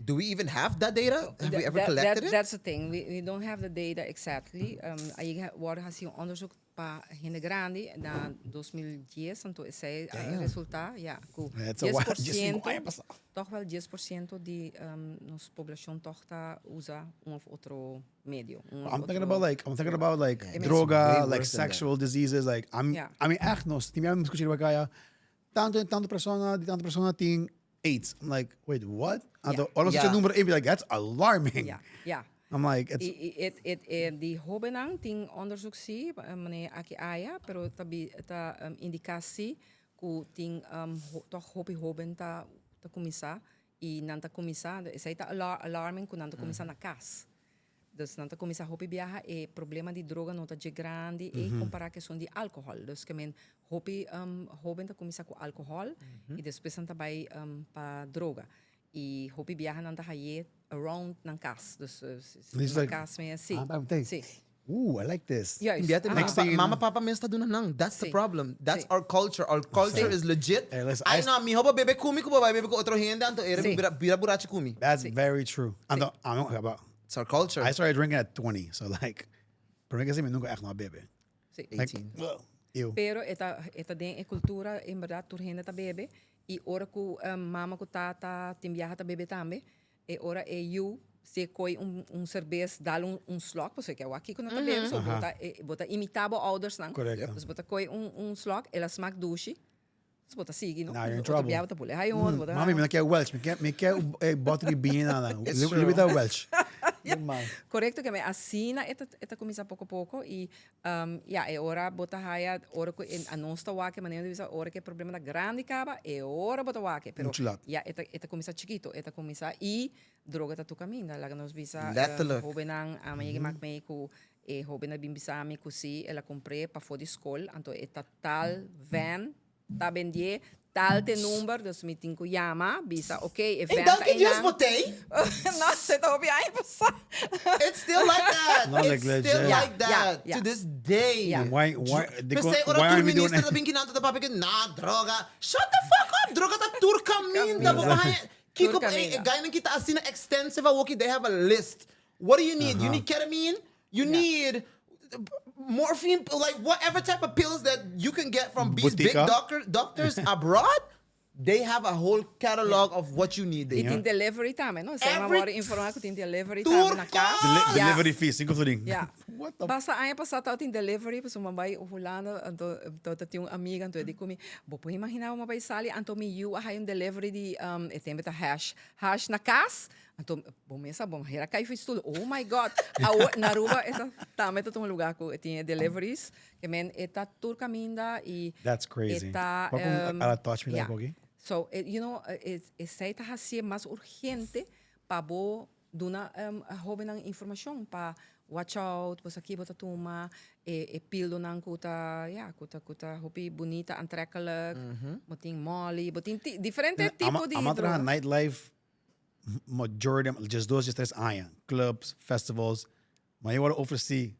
Do we even have that data? Have we ever That- collected that- it? That's the thing. We don't have the data exactly. Ahí worden hasi un onderzoek pa hende grandi na 2010, anto esei a resulta, ja, ku It's a while, 10 aña 10%, pasá. toch wel 10% di nos poblacion toch ta usa un of otro medio. Un of I'm thinking otro about like I'm thinking about like It makes droga, way like worse than that. sexual diseases, like I'm Yeah. I mean echt nos, tin mi a skucha riba kaya. Tanto en tanto persona, di tanto persona tin AIDS. I'm like, wait, what? Anto, ora Yeah. yeah. numero e, be like, that's alarming. Ja, ja. I'm like, it's, I, i, et, et, e, di hobennan tin onderzoek si, meneer aki aya, pero ta, bi, ta indica si ku tin ho, toch hopi hoben ta, ta kuminsá i nan ta kuminsá, esei ta alar, alarming ku nan ta kuminsá na kas. Dus nan ta kuminsá hopi biaha e problema di droga no ta dje grandi ei kompará ku esun di alkohòl. Dus ke men hopi hoben ta kuminsá ku alkohòl i despues nan ta bai pa droga. I hopi biaha nan ta haye around nan kas. Dus na kas mes, si. Si. Ooh, I like this. Juist. Biaha te Next thing you mama know- papa mes ta duna nan. That's the Si. problem. That's Si. our culture. Our culture Si. is legit. Hey, listen, Ay I- no, miho bo bebe ku mi ku bo bai bebe ku otro hende anto ere Si. bira bira burachi ku mi. That's Si. very true. Anto, I don't about It's our culture. I started drinking at 20, so like, prome que si mi nunca echt no a bebe. Si. Like, 18. ugh, ew. Pero e ta e ta den e cultura en berdad tur hende ta bebe y ora cu mama cu tata tin biaha ta bebe tambe e ora e yu si e coy un un cerbes dal un un slok pasobra ke awor kico no ta bebe so bo ta bo ta imita bo oudersnan Correcto. dus bo ta coy un un slok el a smak dushi dus bo ta sigui no Now you're in otro trouble. biaha bo ta bole hay otro bo ta Mami, mi no kier Welch, mi kier mi kier e bote di biña nada. It's Little true. bit of Welch. Normal. Correcto ke asina e ta e ta cuminsa poco poco y Ya, e ora bo ta haya, ora ku e anos ta wak, manera di bisa, ora ku e problema ta grandi kaba, e ora bo ta wak. Pero Muchu lat. ya, e ta, e ta kuminsá chikito, e ta kuminsá i droga ta tur kaminda. Laga nos bisa, Letterlijk. hobennan a mi yega mak mei ku e hoben a bin bisa mi ku si el a kumpr'é pafó di skol, anto e ta tal van Ta bendié tal te number, dus mi tin ku yama, bisa ok, e En vent ta danki Dios einan. bo t'ei. No, se ta hopi aña pasá. It's still like that. No, like It's still legit. like Ja, that ja, to ja. this day. Ja. Why, why, di ko- P'esei ora why tur aren't we doing minister ta bin kinan ta papia ku na droga. Shut the fuck up. Droga ta tur kaminda. Bo Kaminda. haña kiko Tur kaminda. e guynan ki ta asina extensive awoki they have a list. What do you need? You need ketamine? You need morphine, like whatever type of pills that you can get from these big Botica. doctor, doctors abroad, they have a whole catalog of what you need I there. tin delivery tambe, no? Esei Every- m'a wòrdu informá ku tin delivery Tur tambe na kas. kos! Ja. Delivery fee, 5 florin. Ja. What the Pasa aña pasá tabatin delivery, pasobra m'a bai Hulanda, anto tabata tin un amiga, anto e di ku mi, bo por imaginá bo m'a bai sali, anto mi yu a haña un delivery di, e tempu ta hash, hash na kas, Anto bo mes a bo hera kai for stoel. Oh my God. Awo na Aruba e ta tambe ta tuma lugar ku e tin e deliveries. Ke men e ta tur kaminda i That's crazy. e ta Wak un ala touch mi yeah. like oki? So e you know e esei ta hasié mas urgente pa bo duna hobennan informashon pa watch out bo sa ki bo ta tuma e e pildonan ku ta ya ku ta ku ta hopi bunita aantrekkelijk. Bo tin molly bo tin diferente tipo di Ama traha droga. nightlife majority, diesdos, diestres aña, clubs, festivals, ma yo worde ofreci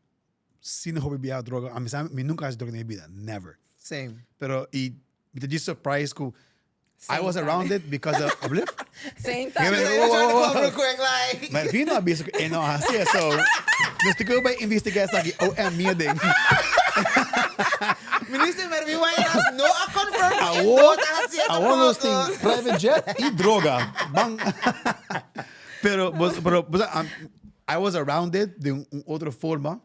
sin hopi bia droga, ami sa mi nunca haci droga den mi bida, never. Same. Pero y mi ta djis surprise cu I Same was around it because of, ablief? Same Give time. me- Join Whoa, the whoa, club whoa. real quick, like. Maar Vino a bisa cu e no haci eso. Dus te go bij investigar esaki, OM mi ding. Minister Mervin Wyatt no a confirm e Awo, no ta haciendo awo nos tampoco. tin private jet y droga. Bang. Pero, bos, pero, bos, um, I was around it de un, un otro forma.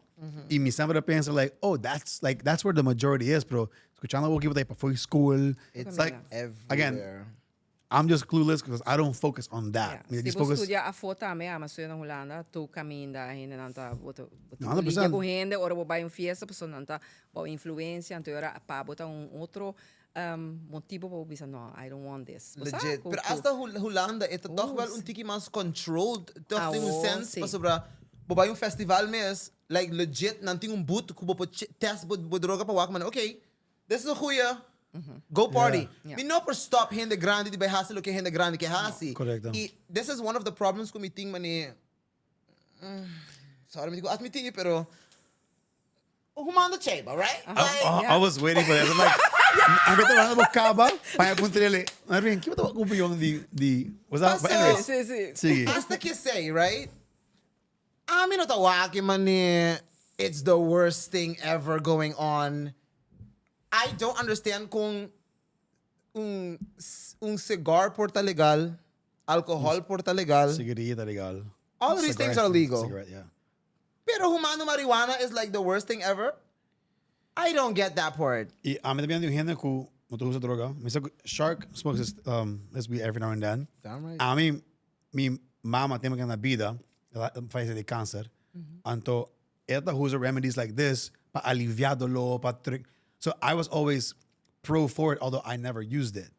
Y mi siempre pensa like, oh, that's like that's where the majority is, pero escuchando algo que pa for school. It's like again, everywhere. I'm just clueless because I don't focus on that. Mi Si just bo focus studia afó tambe, ama studia na Hulanda, tur kaminda hendenan ta bo ta bo ta 100%. lidia ku hende ora bo bai un fiesta pasobra nan ta bou influensia, anto ora pa bo ta un otro motibo pa bo bisa no, I don't want this. Bo sa Legit. ku Pero ku hasta Hul- Hulanda e ta toch Oeh, wel un tiki mas controlled, toch tin un Awo, sense si. pasobra bo bai un festival mes, like legit nan tin un booth ku bo por che- test bo bo droga pa wak man, okay, This is a goeie. Go party. Yeah. Mi no por stop hende grandi di bay haci loke hende grandi ke haci. Correcto. Y this is one of the problems cu mi tin mane sorry mi tin cu admiti pero humando cheba, right? Like, I, I was waiting for that. I'm like, I'm going to bo caba, pa eu puntrele. Marvin, que botou opinião di di. Was that? But Paso. anyways, Sí, sí. sige. Hasta que say, right? Ami no ta wak e mane it's the worst thing ever going on. I don't understand con un un cigar por ta legal, alcohol por ta legal. Cigarilla ta legal. All of these things are legal. Cigarette, yeah. Pero humando marihuana is like the worst thing ever. I don't get that part. Y ami también di un hende cu. no ta usa droga. Mi sa Shark smokes his, his weed every now and then. Damn right. Ami, mi mama tempo cu na bida, el a fallece di cancer. Anto, e ta usa remedies like this pa alivia dolor, pa trick. So I was always pro for it, although I never used it.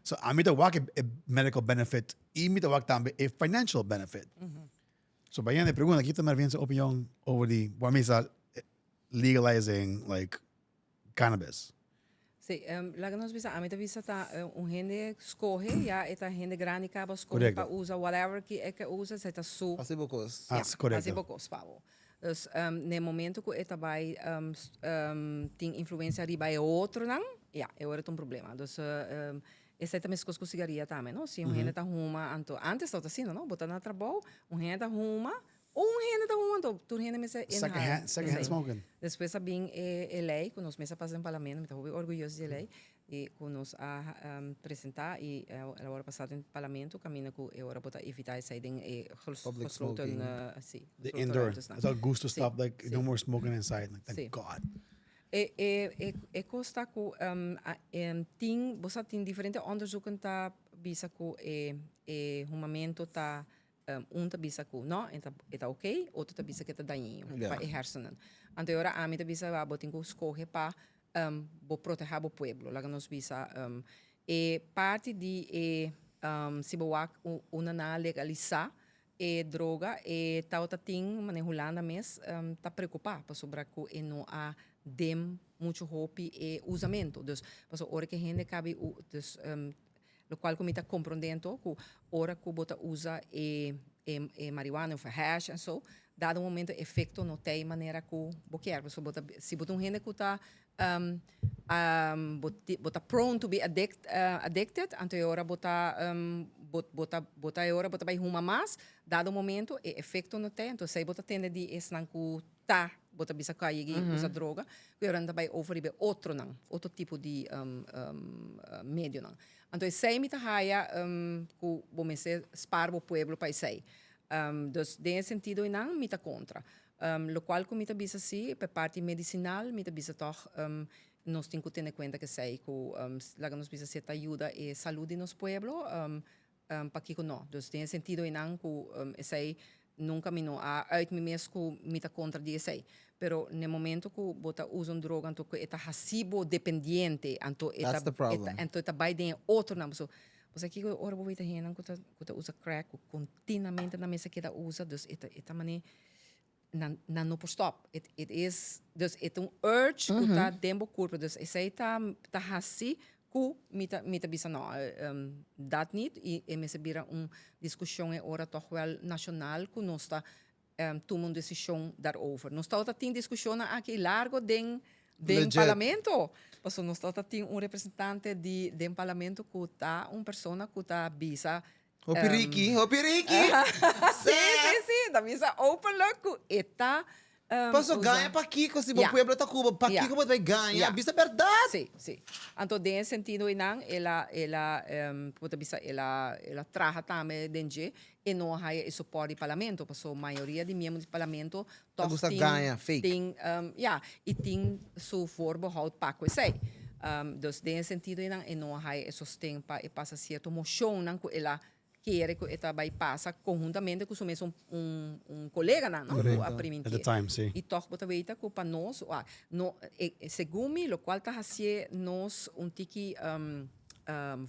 So ami ta wak e medical benefit y mi ta wak tambe e financial benefit. So bayendo e pregunta, kita Mervin su opinion over di, bo a misa legalizing like cannabis? Sí, laga nos bisa, ami ta bisa ta un hende scoge, ya e ta hende grandi caba scoge pa usa whatever ki e ke usa, esei ta su. Hasi bo cos. Ah, Ja, correcto. hasi bo cos pa bo. Dus n'e momento cu e ta bay tin influencia riba e otronan, ya, e ora ta un problema. Dus esei ta mescos cu cigaria tambe, no? Si un hende ta huma, anto antes tabata asina, no? Bo ta na trabou, un hende ta huma, Un hende ta huma anto tur hende mester inhale. Second hand, second hand smoking. Despues a bin e e ley cu nos mes a pasa den parlamento, mi ta hopi orguyoso di e ley, y cu nos a presenta y el a worde pasa den parlamento caminda cu e ora bo ta evita esey den e Public gesloten, smoking. si, The gesloten indoor. ruimtesnan. It's all goose to Si, stop like si. no more smoking inside. Like, thank Si. God. E e e e cos ta cu tin, bo sa tin diferente onderzoeken ta bisa cu e e humamento ta Un ta bisa ku no, e ta e ta oké, otro ta bisa ku e ta dañino pa e hersenen. Anto e ora ami ta bisa bo tin ku skohe pa bo protehá bo pueblo. Laga nos bisa e parti di e si bo wak unda nan a legalisá e droga e tabata tin manera Hulanda mes ta preokupá pasobra ku e no a dem muchu hopi e usamentu. Dus pasobra ora ku e hende kabi dus Locual cu mi ta comprende anto cu ora cu bo ta usa e e marihuana of e hash en so, dado momento e efecto no ta e manera cu bo kier. Pasobra bo ta si bo ta un hende cu ta bo bo ta prone to be addict addicted anto e ora bo ta bo bo ta bo ta e ora bo ta bay huma mas, dado momento e efecto no ta anto esey bo ta tende di esnan cu ta bo ta bisa ku a yegi usa droga, ku e ora nan ta bai over riba e otronan, otro tipo di medionan. Anto esei mi ta haya ku bo mester spar bo pueblo pa esei. Dus den e sentido einan mi ta kontra. Lokual ku mi ta bisa si, pa e parti medisinal mi ta bisa tòg nos tin ku tene kuenta ku esei ku laga nos bisa si e ta yuda e salud di nos pueblo, Pakiko no? Dus den e sentido einan ku esei nunka mi no a uit mi mes ku mi ta kontra di esei. Pero n'e momento ku bo ta usa un droga anto ku e ta hasi bo dependiente, anto e ta That's the problem. anto e ta bai den e otronan. Pasobra bo sa kiko ora bo weta hendenan ku ta ku ta usa crack ku kontinamente nan mester keda usa, dus e ta e ta manera nan nan no por stop. It it is dus e ta un urge ku ta den bo kurpo. Dus esei ta ta hasi ku mi ta mi ta bisa no dat niet i e mester bira un diskushon e ora tòg wèl nashonal ku nos ta tuma un desishon daarover. Nos tabata tin diskushonnan aki largo den den parlamento. Pasobra nos tabata tin un representante di den parlamento ku ta un persona ku ta bisa Hopi riki, hopi riki. Sí, sí, sí. Ta bisa openlijk ku e ta Paso usa. gaña pakiko si bo Ja. pueblo ta ku bo, pakiko Ja. bo ta bai gaña? Ja. Bisa bèrdat. Sí, sí. Anto den e sentido einan el a, el a, bo ta bisa el a, el a traha tambe den dje, e no a haya e soport di parlamento, paso mayoria di miembro di parlamento Ta tòg gusta tin, gaña, fake. tin, ja, i tin su voorbehoud pa ku esei. Dus den e sentido einan e no a haya e sosten pa e pasa sierto moshonnan ku el a kere ku e ta bai pasa konhuntamente ku su mes un un koleganan, no, ku a At the primintié. time, sí. I tòg bo ta weta ku pa nos, no, segun mi lokual ta hasié nos un tiki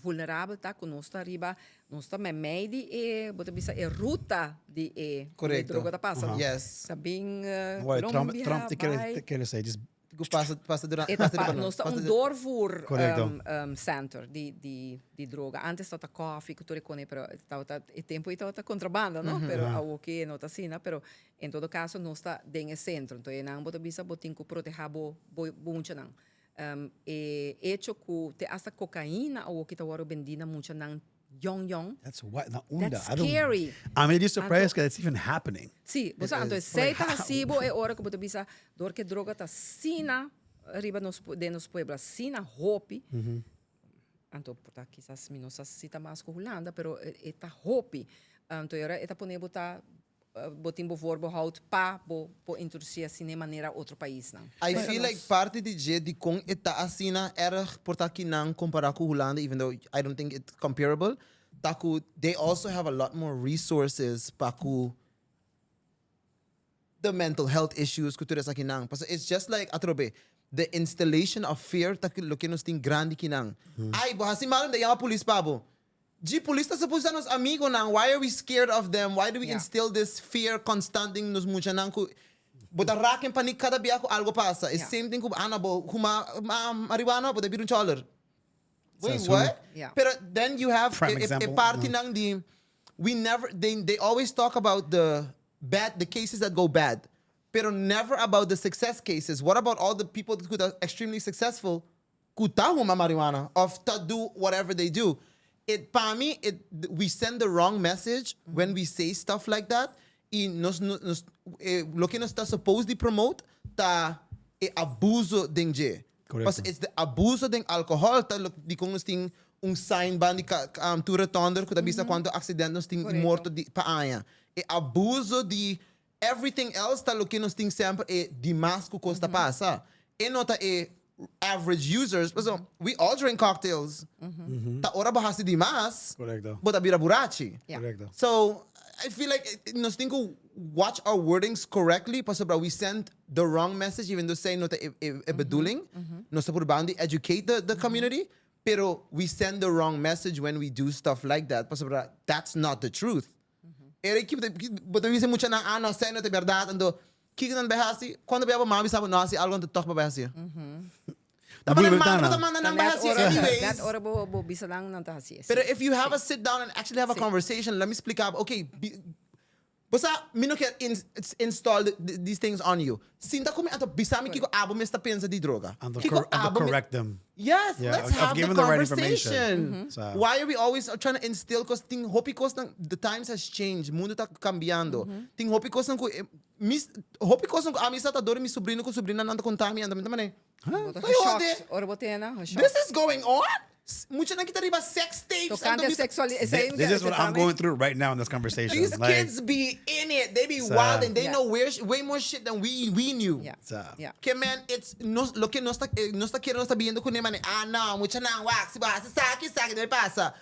vulnerabel ta ku nos ta riba, nos ta meimei di e, bo ta bisa e ruta di e droga ta pasa, no? Yes. Ta bin Why Trump, Colombia, Trump te kere, bai. te kere say, just Ku pasa, pasa durante, E ta pasa pa, riba nos. nos ta Pasa un di- doorvoer Correcto. center di, di, di droga. Antes tabata koffie ku tur e kone, pero tabata, e tempo ei tabata contrabanda, no? Pero awoki no ta asina, pero en todo caso nos ta den e centro. Entonces einan bo ta bisa bo tin ku proteha bo, bo, bo muchanan. E hecho ku te hasta kokaina awoki ta wòrdu bendí na muchanan yòn yòn. That's why, na unda? That's I don't- scary. I'm really surprised that it's even happening. Sí, bo sa, anto esei ta hasi bo e ora ku bo ta bisa dor ku e droga ta asina riba nos den nos pueblo, asina hopi, anto por ta kisas mi no sa si ta mas ku Hulanda, pero e ta hopi. Anto e ora e ta pone bo ta. Bo tin bo voorbehoud pa bo por introduci asina e manera otro paisnan. I feel like parti di dje dikon e ta asina erg por ta kinan compara cu Hulanda even though I don't think it's comparable ta cu they also have a lot more resources pa cu the mental health issues cu tur esakinan pasobra it's just like atrobe the installation of fear ta loke nos tin grandi kinan ay bo haci malo mi ta yama polis pa bo. Dji, polis ta supos ta nos amigonan, why are we scared of them, why do we instill this fear constant den nos muchanan cu bo ta raak en paniek cada bia cu algo pasa, e same thing cu Ana bo huma marihuana bo ta bira un choler, wait what? Pero then you have e partinan di we never, they always talk about the bad, the cases that go bad, pero never about the success cases, what about all the people cu ta extremely successful ku ta huma marihuana of ta do whatever they do it pa mi it we send the wrong message when we say stuff like that y nos nos e loke nos ta suppose di promote ta e abuso den dje pasobra it's the abuso den alcohol ta lo dikon nos tin un sign ban di tur retonder ku ta bisa kuantu accident nos tin y morto di pa aña e abuso di Everything else ta loke nos tin semper e dimas ku kos ta pasa. E no ta e average users, pasobra we all drink cocktails. Ta ora bo hasi dimas, bo ta bira burachi. So, I feel like nos tin ku watch our wordings correctly pasobra we send the wrong message even though esei no ta e bedoeling. Nos ta purbando di educate the community, pero we send the wrong message when we do stuff like that pasobra that's not the truth. Era ki bo ta bisa muchanan, ah no, esei no ta berdad, anto kiko nan bai hasi? Cuando bia bo mama bisa bo no hasi algo anto tog bo bai hasi. Ta manda manda bo ta manda nan bai hasi anyways. Net ora bo bo bisa nan, nan ta hasi. Pero if you have a sit down and actually have a conversation, let me splika bo, okay, bo sa mi no kier install these things on you. Sinta ku mi anto bisa mi kiko abo mes ta pensa di droga. Anto Kiko anto abo mi correct them. Yes, Yeah, let's of have give the them the right information. conversation. Sa. Why are we always trying to instill cos tin hopi cosnan the times has changed, mundo ta cambiando. Tin hopi cosnan ku eh, mis hopi cosnan ku ami sa ta dor mi sobrino ku sobrinanan ta conta mi anto mi ta manera, Bo ta Ay, geshocked. hode. Ora bo tena, geshocked. This is going on? Muchanan ki ta riba sex tapes. Tocante anto bisa- sexualidad. This is what I'm going through right now in this conversation. These Like, kids be in it. They be Sa. wild and they Yeah. know where, way more shit than we knew. Yeah. Sa. Yeah. Ke man, it's nos, lo ke nos ta, eh, nos ta kere nos ta biendo kuné mane, ah no, muchanan wak, si bo hasi saki, saki debe pasa.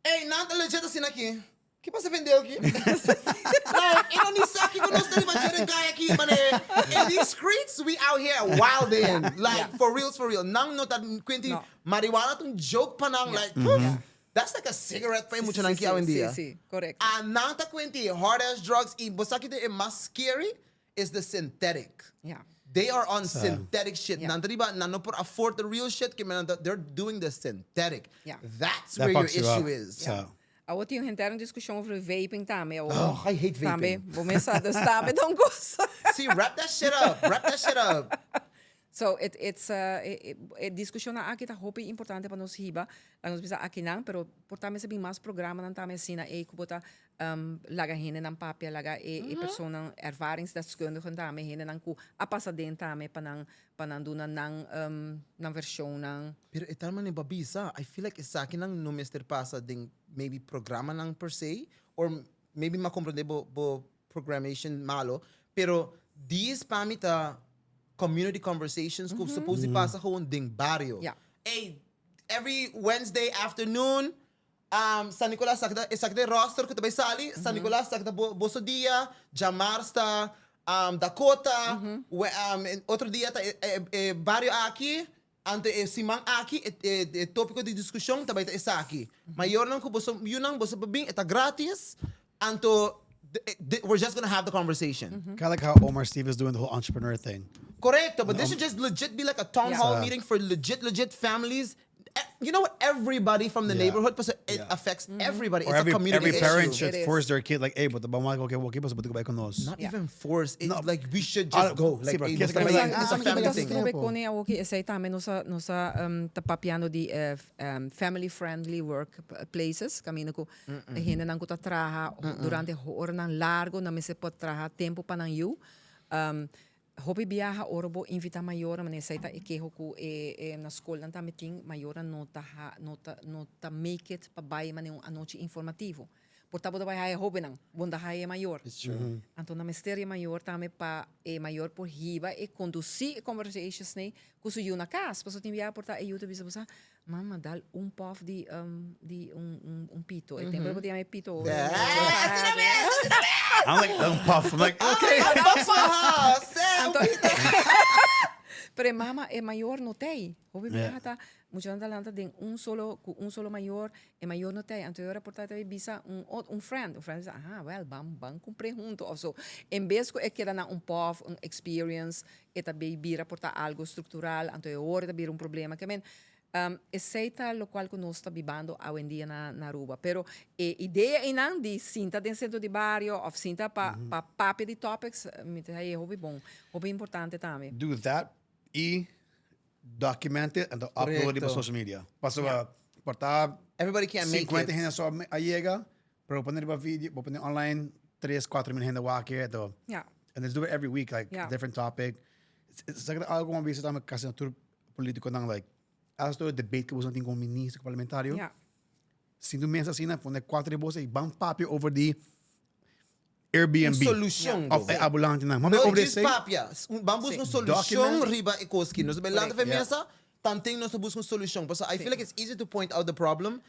Ey, nan ta legit asina aki. Ki pasa vendeu aki? Like, e no ni sa kiko nos ta riba dje den kaya aki, mane, in these streets we out here wildin'. Like, for reals, for real. Nan no ta kuenti No. marihuana ta un joke pa nan, like, poof, that's like a cigarette pa e muchanan ki awendia. Si, si, correcto. A nan ta kuenti hard ass drugs y bo sa ki ta e mas scary? Is the synthetic. They are on synthetic shit. Nan ta riba, nan no por afford the real shit, ke men nan ta, they're doing the synthetic. That's That where your fucks you up. issue is. Sa. Awo tin un henter un diskushon over vaping tambe awo. Oh, I hate vaping. Tambe, bo mes sa, dus tambe ta un kos. See, wrap that shit up, wrap that shit up. So, it, it's, e, e diskushonnan aki ta hopi importante pa nos hiba, laga nos bisa akinan, pero por tambe sa bin mas programanan tambe asina ei ku bo ta laga hendenan papia, laga e, e personanan ervaringsdeskundigen tambe, hendenan ku a pasa den tambe pa nan, pa nan duna nan, nan vershonnan. Pero e tal manera bo a bisa, I feel like esakinan no mester pasa den maybe programanan per se, or maybe mi a comprende bo, bo programmation malo, pero dies pa mi ta community conversations ku suppose di pasa gewoon den bario. Ey, every Wednesday afternoon, San Nicolas sa kita, esaki ta e roster ku ta bai sali, San Nicolas sa kita bo boso dia, djamars ta Dakota, we otro dia ta e e bario aki, anto e siman aki e e topiko di diskushon ta bai ta esaki. Mayornan ku boso yunan boso por bin, e ta gratis, anto we're just gonna have the conversation. Kinda like how Omar Steve is doing the whole entrepreneur thing. Correcto, but this should just legit be like a town hall meeting for legit, legit families. You know what? Everybody from the neighborhood, pasobra it affects everybody. Or It's a every, community every parent issue. should It is. force their kid, like, hey, but the bama okay, okay, but the bai con nos. Not even force. It's No. like we should just Ah, go. sí, Like, pero hey, kies nos ta que bai- bai- it's a Ah, family mi thing. Trobe kone awo ki esei tambe nos a nos a ta papiando di family friendly work places kaminda ku e hendenan ku ta traha durante horanan largo nan mester por traha tempu pa nan yu. Hopi biaha ora bo invita mayornan, manera esei ta e keho ku e na skolnan tambe tin, mayornan no ta ha no ta no ta make it pa bai manera un anochi informativo. Por ta bo ta bai haya hobennan, bo no ta haya e mayor. It's true. Anto nan mester e mayor tambe pa e mayor por hiba e conduci e conversations nei cu su yu na cas. Pasobra tin bia por ta e yu ta bisa bo sa, Mama dal un puff di di un un un pito. E tempo bo ta yama e pito. Asina mes, asina mes! I'm like, un puff. I'm like, okay. Un puff pa se, un pito. Pero e mama, e mayor no t'ei. Hopi biaha ta muchanan ta lanta den un solo ku un solo mayor, e mayor no t'ei. Anto e ora por ta ta bisa un ot un friend, un friend bisa aha well ban ban kumpr'é hunto of so. En bes ku e keda na un puff, un experience, e ta bay bira por ta algo structural, anto e ora ta bira un problema. Ke men, esey ta locual cu nos ta bibando awendia na na Aruba. Pero e idea eynan di sinta den centro di bario of sinta pa pa papia di topics, mi ta haye hopi bon, hopi importante tambe. Do that y document it and upload it pa social media. Pasobra por ta Everybody can't make 50 it. hende so a yega, pero bo pone riba video, bo pone online, 3, 4 mil hende wak e, anto. And let's do it every week, like different topic. Sa ki ta algo ku mi a bisa tambe kasi na tur politikonan, like, as tur e debate ku boso tin komo minister, ku parlamentario, sintu mesa asina, pone kuater di boso i ban papia over di Airbnb. Un solucion. Of e abulantenan. No djis papia. Ban busca un solucion riba e cos ki. Nos ta bay lanta fe mesa, tanten nos ta busca un solucion. Pasobra I feel like it's easy to point out the problem.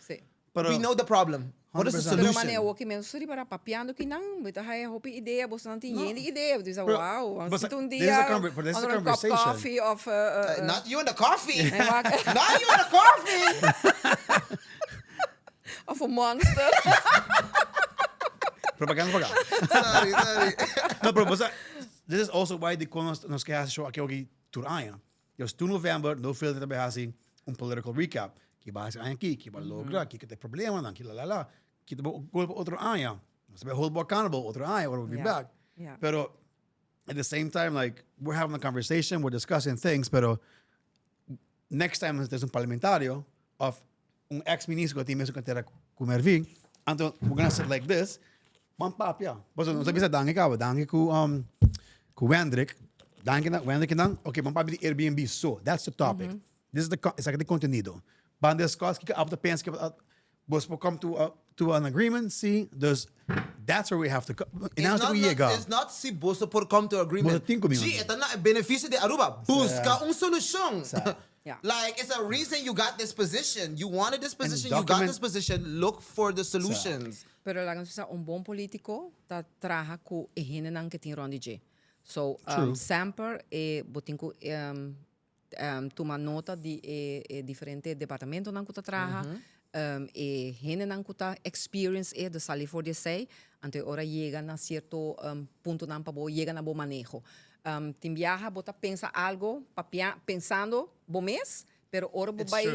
We know the problem. What is the solution? Pero manera awor ki mes riba ra papiando ki nan, bo ta haya hopi idea, bosonan tin yen di idea. Bo ta bisa, wow, a sinti un dia under un cup coffee of. Not you and the coffee. Not you and the coffee. Of un monster. Propaganda pa ka. Sorry, sorry. No, pero bosa, this is also why dikon nos, nos ke hasi show aki oki tur aña. Dus tur november, No Filter ta bay hasi un political recap. Ki ba hasi aña aki, ki ba logra, ki ta e problemanan, ki la la la. Ki ta bo goal pa otro aña. Nos ta bay hold bo accountable otro aña ora bo be back. Pero at the same time, like, we're having a conversation, we're discussing things, pero next time there's un parlamentario of un ex ministro ku tin mesun cartera ku Mervin, anto we're gonna sit like this, ban papia. Pasobra nos a bisa danki kaba, danki ku um, ku Wendrick, danki na Wendrick nan, okay, ban papia di Airbnb so, that's the topic. This is the, esaki ta e contenido. Ban discuss kiko abo ta pensa, kiko Bos por come to a, to an agreement, sí. Dus that's where we have to come. It's not, not, yega. it's not si boso por come to agreement. Boso tin cu mi Sí, e ta na beneficio di Aruba. Busca un solucion. Sa. Yeah. Like, it's a reason you got this position. You wanted this position, you got document- this position. Look for the solutions. Pero laga nos bisa un bon politico ta traha cu e hendenan ke tin rond di dje. So, True. semper e bo tin cu tuma nota di e diferente departamentonan ku ta traha, e hendenan ku ta experience e, dus sali for di esei, anto e ora yega na sierto puntonan pa bo yega na bo maneho. Tin biaha bo ta pensa algo papia pensando bo mes, pero ora bo bai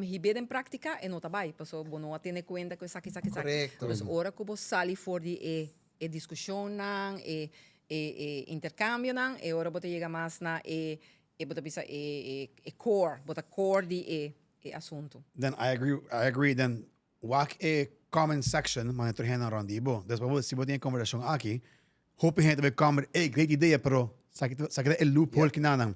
hib'é den práktika e no ta bai, pasobra bo no a tene kuenta ku esaki, esaki, esaki. Dus ora ku bo sali for di e e diskushonnan, e e e interkambionan, e ora bo ta yega mas na e e bo ta bisa e e e core, bo ta core di e e asuntu. Then I agree, I agree, then wak e comment section manera tur hendenan rond di bo. Des bo si bo tin e conversacion aki, hopi hende ta bay comment, ey great idea, pero sa ki sa ki ta e loophole kinanan.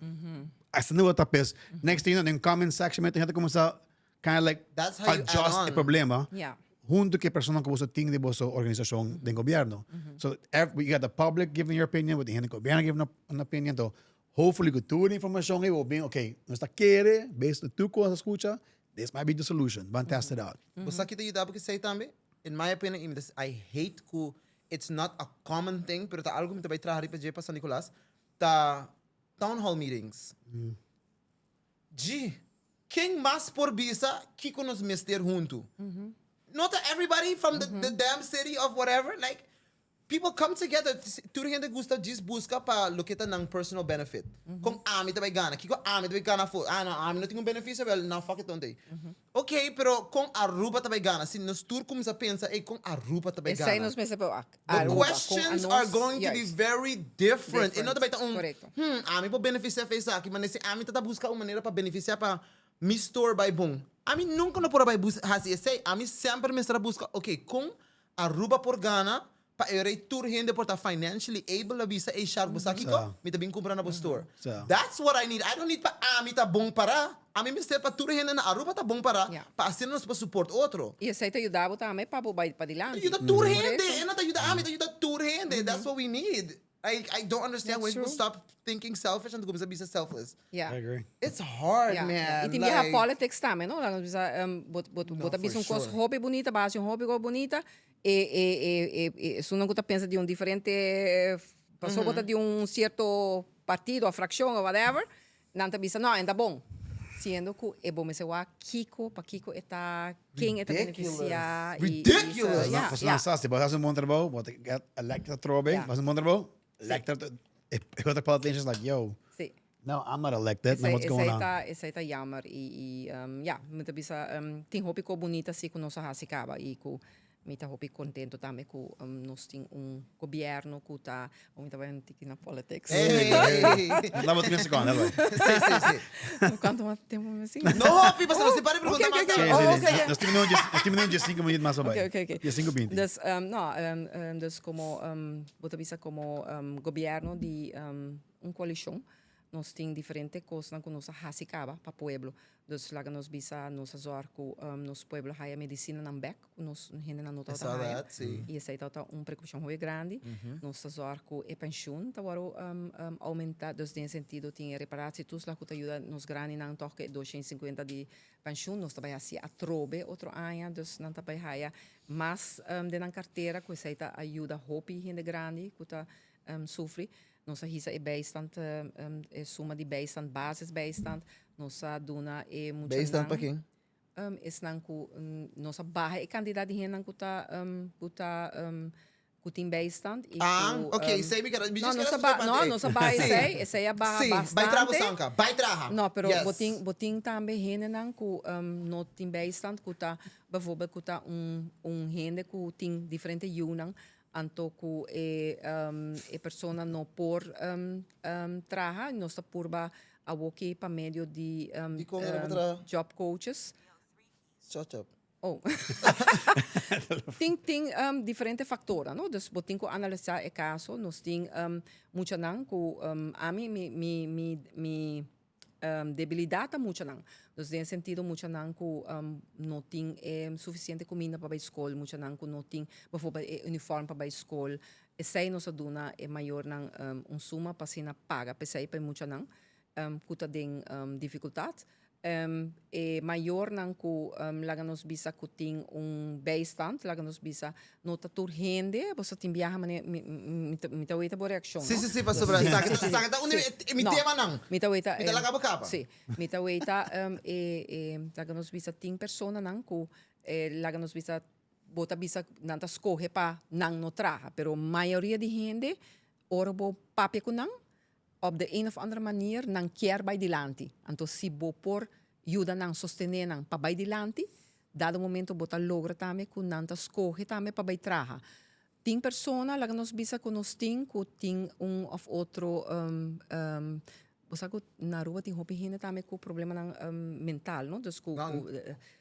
Asina bo ta pes. Next thing you know, den comment section mester hende ta cuminsa kind of like That's how you add adjust e on. problema Yeah. hunto cu e persona cu boso tin den boso organisacion den gobierno. So every, you got the public giving your opinion, bo tin hende gobierno giving an opinion. So hopefully cu tur e informacion ey bo bin, okay, nos ta kere based on tur cos a scucha, this might be the solution. Ban test it out. Bo sa ki ta yuda bo ki esey tambe? In my opinion, y mi ta I hate cu it's not a common thing, pero ta algo cu mi ta bay traha riba dje pa San Nicolas, ta town hall meetings. Dji, ken mas por bisa kiko nos mester huntu? No ta everybody from the, the damn city of whatever, like, people come together, tur hende gusta djis buska pa loke ta nan personal benefit. Kon ami ta bai gana? Kiko ami ta bai gana afo? Ah, no, ami no tin un beneficio, wel, no, fuck it tonte. Ok, pero kon Aruba ta bai gana? Si nos tur cuminsa pensa, ey, kon Aruba ta bai Esei gana? nos mester por wak. The Aruba, kon questions anos, are going to be juist. very different. E no ta bai ta un, Correcto. ami por beneficia fe esaki, ma si ami ta ta busca un manera pa beneficia pa mi store bai bon. Ami nunca no por a bai bus hasi esei. Ami semper mester a busca, ok, kon Aruba por gana? Pa e rei tur hende por ta financially able a bisa, ey Shark, bo sa kiko? Mi ta bin kumpra na bo store. That's what I need. I don't need pa ami ta bon pará. Ami mester pa tur hende na Aruba ta bon pará pa asina nos por support otro. Y esey ta yuda bo tambe pa bo bay padilanti. Ta yuda tur hende. E no ta yuda ami, ta yuda tur hende. That's what we need. I don't understand why people stop thinking selfish and kuminsa bisa selfless. Yeah. I agree. It's hard, Yeah, man. Y tin biaha Like, politics tambe, no? Laga nos bisa, bo, bo, bo No, ta bisa for un cos sure. hopi bunita, bo a haci un hopi cos bunita, e, e, e, e, e esunnan cu ta pensa di un diferente, pasobra bo ta di un cierto partido of fraccion of whatever, nan ta bisa, no, en ta bon. Siendo cu e bo mester wak kico, pakico e ta, ken e ta Ridiculous. beneficia. Y, y, Ridiculous. so, yeah, Pasobra yeah. nan sa, si bo haci un bon trabou, bo ta get elected atrobe, Yeah. bo haci un bon trabou, elected, e otro politicians like, yo, Sí. no, I'm not elected, now what's going Esey on? ta, esey ta jammer y, y ja, mi ta bisa tin hopi cos bunita si cu nos a haci caba y cu mi ta hopi contento tambe cu nos tin un gobierno cu ta, oh mi ta bay un tiki na politics. Hey! Laat me 30 seconden, dale. Sí, sí, sí. Cuanto mas tempo mi sin? No hopi, pasobra nos tin par di pregunta Ok, mas ok, ok. tambe. Sí, Oh, sí, ok, ok. Nos tin nos tin un 5 minuut mas voorbij. Ok, ok, ok. 5 20. Dus, no, dus como bo ta bisa como gobierno di un coalicion, nos tin diferente cosnan cu nos a haci caba pa pueblo. Dus laga nos bisa nos a zorg cu nos pueblo haya medicinanan bek cu nos hendenan no tabata I saw haya. that, sí. Y esey tabata un preocupacion hopi grandi. Nos ta zorg cu e pensioen ta worde aumenta, dus den e sentido tin e reparatietoeslag cu ta yuda nos grandinan toch cu e 250 di pensioen. Nos ta bay haci atrobe otro aña, dus nan ta bay haya mas den nan cartera cu esey ta yuda hopi hende grandi cu ta sufri. Nos a hisa e bijstand, e suma di bijstand, basisbijstand. Nos a duna e muchanan. Bijstand pa ken? Esnan ku nos a baha e kantidat di hendenan ku ta ku ta ku tin bijstand i ku. Ah, ok, esei mi kere, mi No, djis nos kere a ba, escucha no, parte ei. nos a baha Sí. esei, esei a baha Sí, bai traha bastante. Bosanka, bai traha. No, pero Yes. bo tin bo tin tambe hendenan ku no tin bijstand ku ta bijvoorbeeld ku ta un un hende ku tin diferente yunan Anto ku e e persona no por traha, nos ta purba awoki pa medio di Dikon e no por traha? job coaches. Shut up. Oh. Tin tin diferente factornan, no? Dus bo tin ku analisa e kaso. Nos tin muchanan ku ami mi mi mi mi Debilidad ta muchanan. Dus den e sentido muchanan cu no tin e suficiente cuminda pa bay scol, muchanan cu no tin bijvoorbeeld e uniform pa bay scol. Esey nos a duna e mayornan un suma pa asina paga p'esey pa e muchanan cu ta den dificultad. E mayornan cu laga nos bisa cu tin un bijstand, laga nos bisa no ta tur hende, boso tin biaha manera mi mi mi ta weta bo reaccion, Sí, no? sí, sí, pasobra Sí, esaki sí, sí, esaki ta un di sí. mi No, temanan. mi ta weta Mi ta laga bo kaba. Sí, mi ta weta e e laga nos bisa tin personanan cu laga nos bisa bo ta bisa nan ta scoge pa nan no traha, pero mayoria di hende ora bo papia cu nan Op de een of andere manier nan kier bai dilanti. Anto si bo por yuda nan, sostene nan pa bai dilanti, dado momento bo ta logra tambe ku nan ta skohe tambe pa bai traha. Tin persona, laga nos bisa ku nos tin ku tin un of otro, bo sa ku na Aruba tin hopi hende tambe ku problemanan mental, no? Dus ku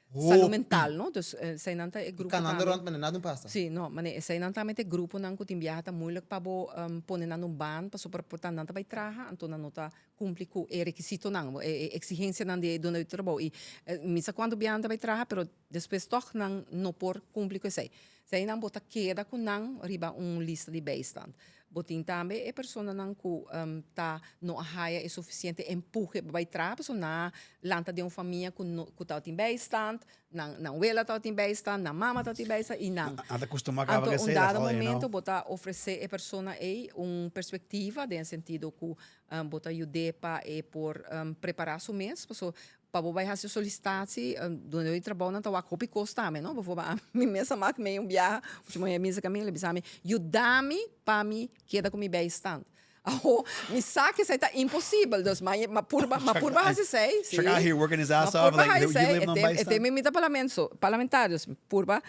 Salud mental, no? Dus eseinan ta e grupo tambe. Canando rond manera nada no pasa. Sí, no, mane eseinan tambe ta e gruponan cu tin biaha ta moeilijk pa bo pone nan un baan pasobra por ta nan ta bay traha anto nan no ta cumpli cu e requisitonan, e exigencianan di e duna di trabou y mi sa cuanto biaha nan ta bay traha pero despues toch nan no por cumpli cu esei. Eseinan bo ta keda cu nan riba un lista di bijstand. Bo tin tambe e personanan ku ta no a haya e sufisiente empuhe pa bai traha pasobra nan a lanta den un famia ku no ku tabatin bijstand, nan nan wela tabatin bijstand, nan mama tabatin bijstand i nan. Nan ta kustumá kaba Anto ku un esei, that's dado all they know. momento bo ta ofresé e persona ei un perspektiva den e sentido ku bo ta yud'é pa e por prepará su mes pasobra Pa bo bai hasi solisitatie, dunde di trabou nan ta wak hopi kos tambe, no? Bijvoorbeeld ami mes a mak mei un biaha, mucha muher misa ka mi, el a bisa mi, yuda mi pa mi keda ku mi bijstand. Awo, mi sa ku esei ta imposibel, dus ma ma purba, ma purba hasi esei, si. Check out here working his Ma ass off, purba like, hasi you esei, live on e bijstand. tem mi ta parlamento, parlamentario, dus purba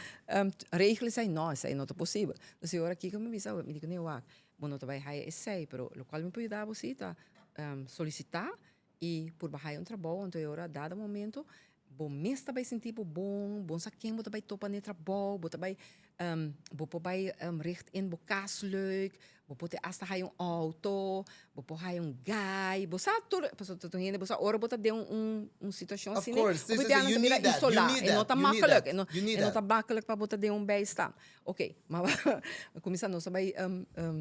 regel esei, no, esei no ta posibel. Dus e ora kiko mi bisa, mi di ku ne wak, bo no ta bai haya esei, pero lokual mi por yuda bo si ta solisitá I purba haya un trabou, anto e ora dado momento. Bo mes ta bai sinti bo bon, bo sa ken bo ta bai topa n'e trabou, bo ta bai bo por bai richt in bo kas leuk, bo por te asta haya un outo, bo por haya un guy, bo sa tur, pasobra tur hende bo sa ora bo ta den un un situashon Of asina, course, hopi si, si, biaha si, nan you ta bira need that, you isolá, need e no that, ta you need makkelijk, that, e no you need e no that. ta makkelijk pa bo ta den un bijstand. Oké, ma kuminsá nos a bai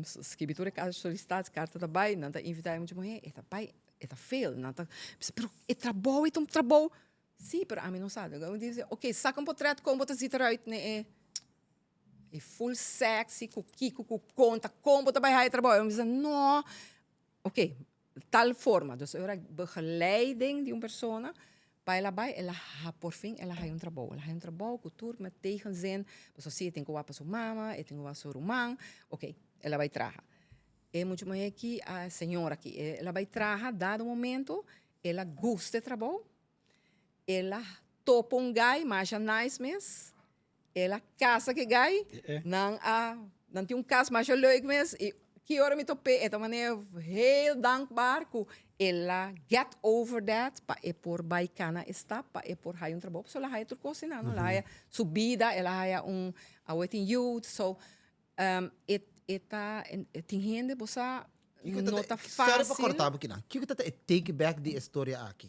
skibi tur e solicitatiekarta ta bai, nan ta invitá e mucha muhé, e ta bai E ta fail, nan ta bisa, pero e trabou e ta un trabou. Sí, pero ami no sa. Mi dice, ok, saca un portret con bo ta ziet eruit ne e e full sexy cu kico cu con ta con bo ta bay haya e trabou. Mi bisa, no. Ok, tal forma. Dus ora begeleiding di un persona pa el a bay, el a por fin el a haya un trabou. El a haya un trabou cu tur met tegenzin, pasobra si e tin cu wak pa su mama, e tin cu wak su ruman. Ok, el a bay traha. E mucha muhé aki, a señora aki, el a bai traha, dado momento el a gusta e trabou, el a topa un guy masha nice mes, el a casa ku e guy, nan a, nan tin un kas masha leuk mes, i ki ora mi top'é e ta manera heel dankbaar ku el a get over that pa e por bai kana e stap, pa e por haya un trabou, pasobra el a haya tur kos esei nan, el a haya su bida, el a haya un, awe tin yu, so E e ta tin hende bo sa no ta Sorry pa fácil. corta bo kinan. Kiko ta e take back di e storia aki?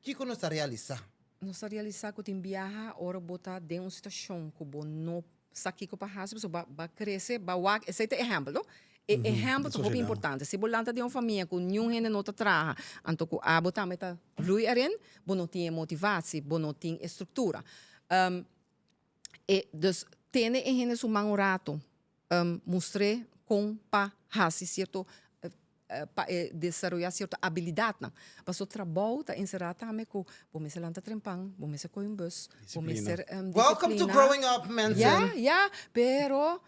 Kiko nos ta realisa? Nos ta realisa ku tin biaha ora bo ta den un situacion ku bo no sa kiko pa hasi pasobra bo a crece bo a wak esei ta ehempel no. E ehempel ta hopi importante. Si bo lanta den un famia ku niun hende no ta traha anto ku abo tambe ta lui arin bo no tin e motivatie bo no tin e structura. E dus tene e hende su man un rato, mustr'é kon pa hasi sierto, pa e desaroyá sierto abilidatnan. Pasobra trabou ta enserá tambe ku bo mester lanta trempan, bo mester kohe un bus, bo mester disiplina. Welcome to growing up, mensen. Ya, ya, pero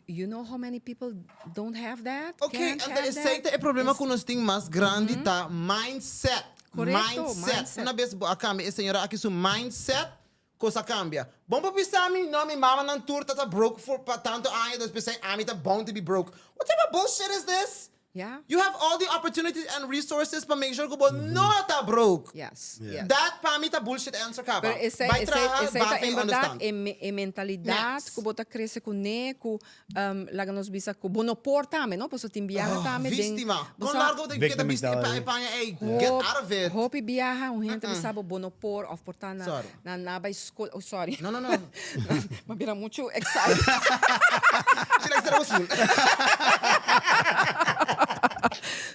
you know how many people don't have that? Ok, Can't anto have esei that? ta e problema ku nos tin mas grandi ta mindset. Korekto, Mindset. mindset. Una bes bo a kambia e señora aki su mindset, Cos a cambia. Bon pa bisa mi, no, mi mamanan tur ta ta broke for pa tanto aña, dus p'esei ami ta bound to be broke. What type of bullshit is this? Ya. You have all the opportunities and resources pa make sure cu bo no ta broke. Yes, yes. That pa mi ta bullshit answer caba. Pero esei, Bai esei, traha, esei ta bafa y en berdad understand. e me, e mentalidad Next. cu bo ta crece cune, cu laga nos bisa cu bo no por tambe, no? Pasobra tin biaha Oh, tambe den víctima. bo Con sa largo bo ta keda Victim bisti e mentality. paña ey? Get out of it. Hopi biaha un hende ta bisa bo bo no por of por ta na Sorry. na na bay school. Oh, sorry. No, no, no. M'a bira mucho excited. She likes that old school.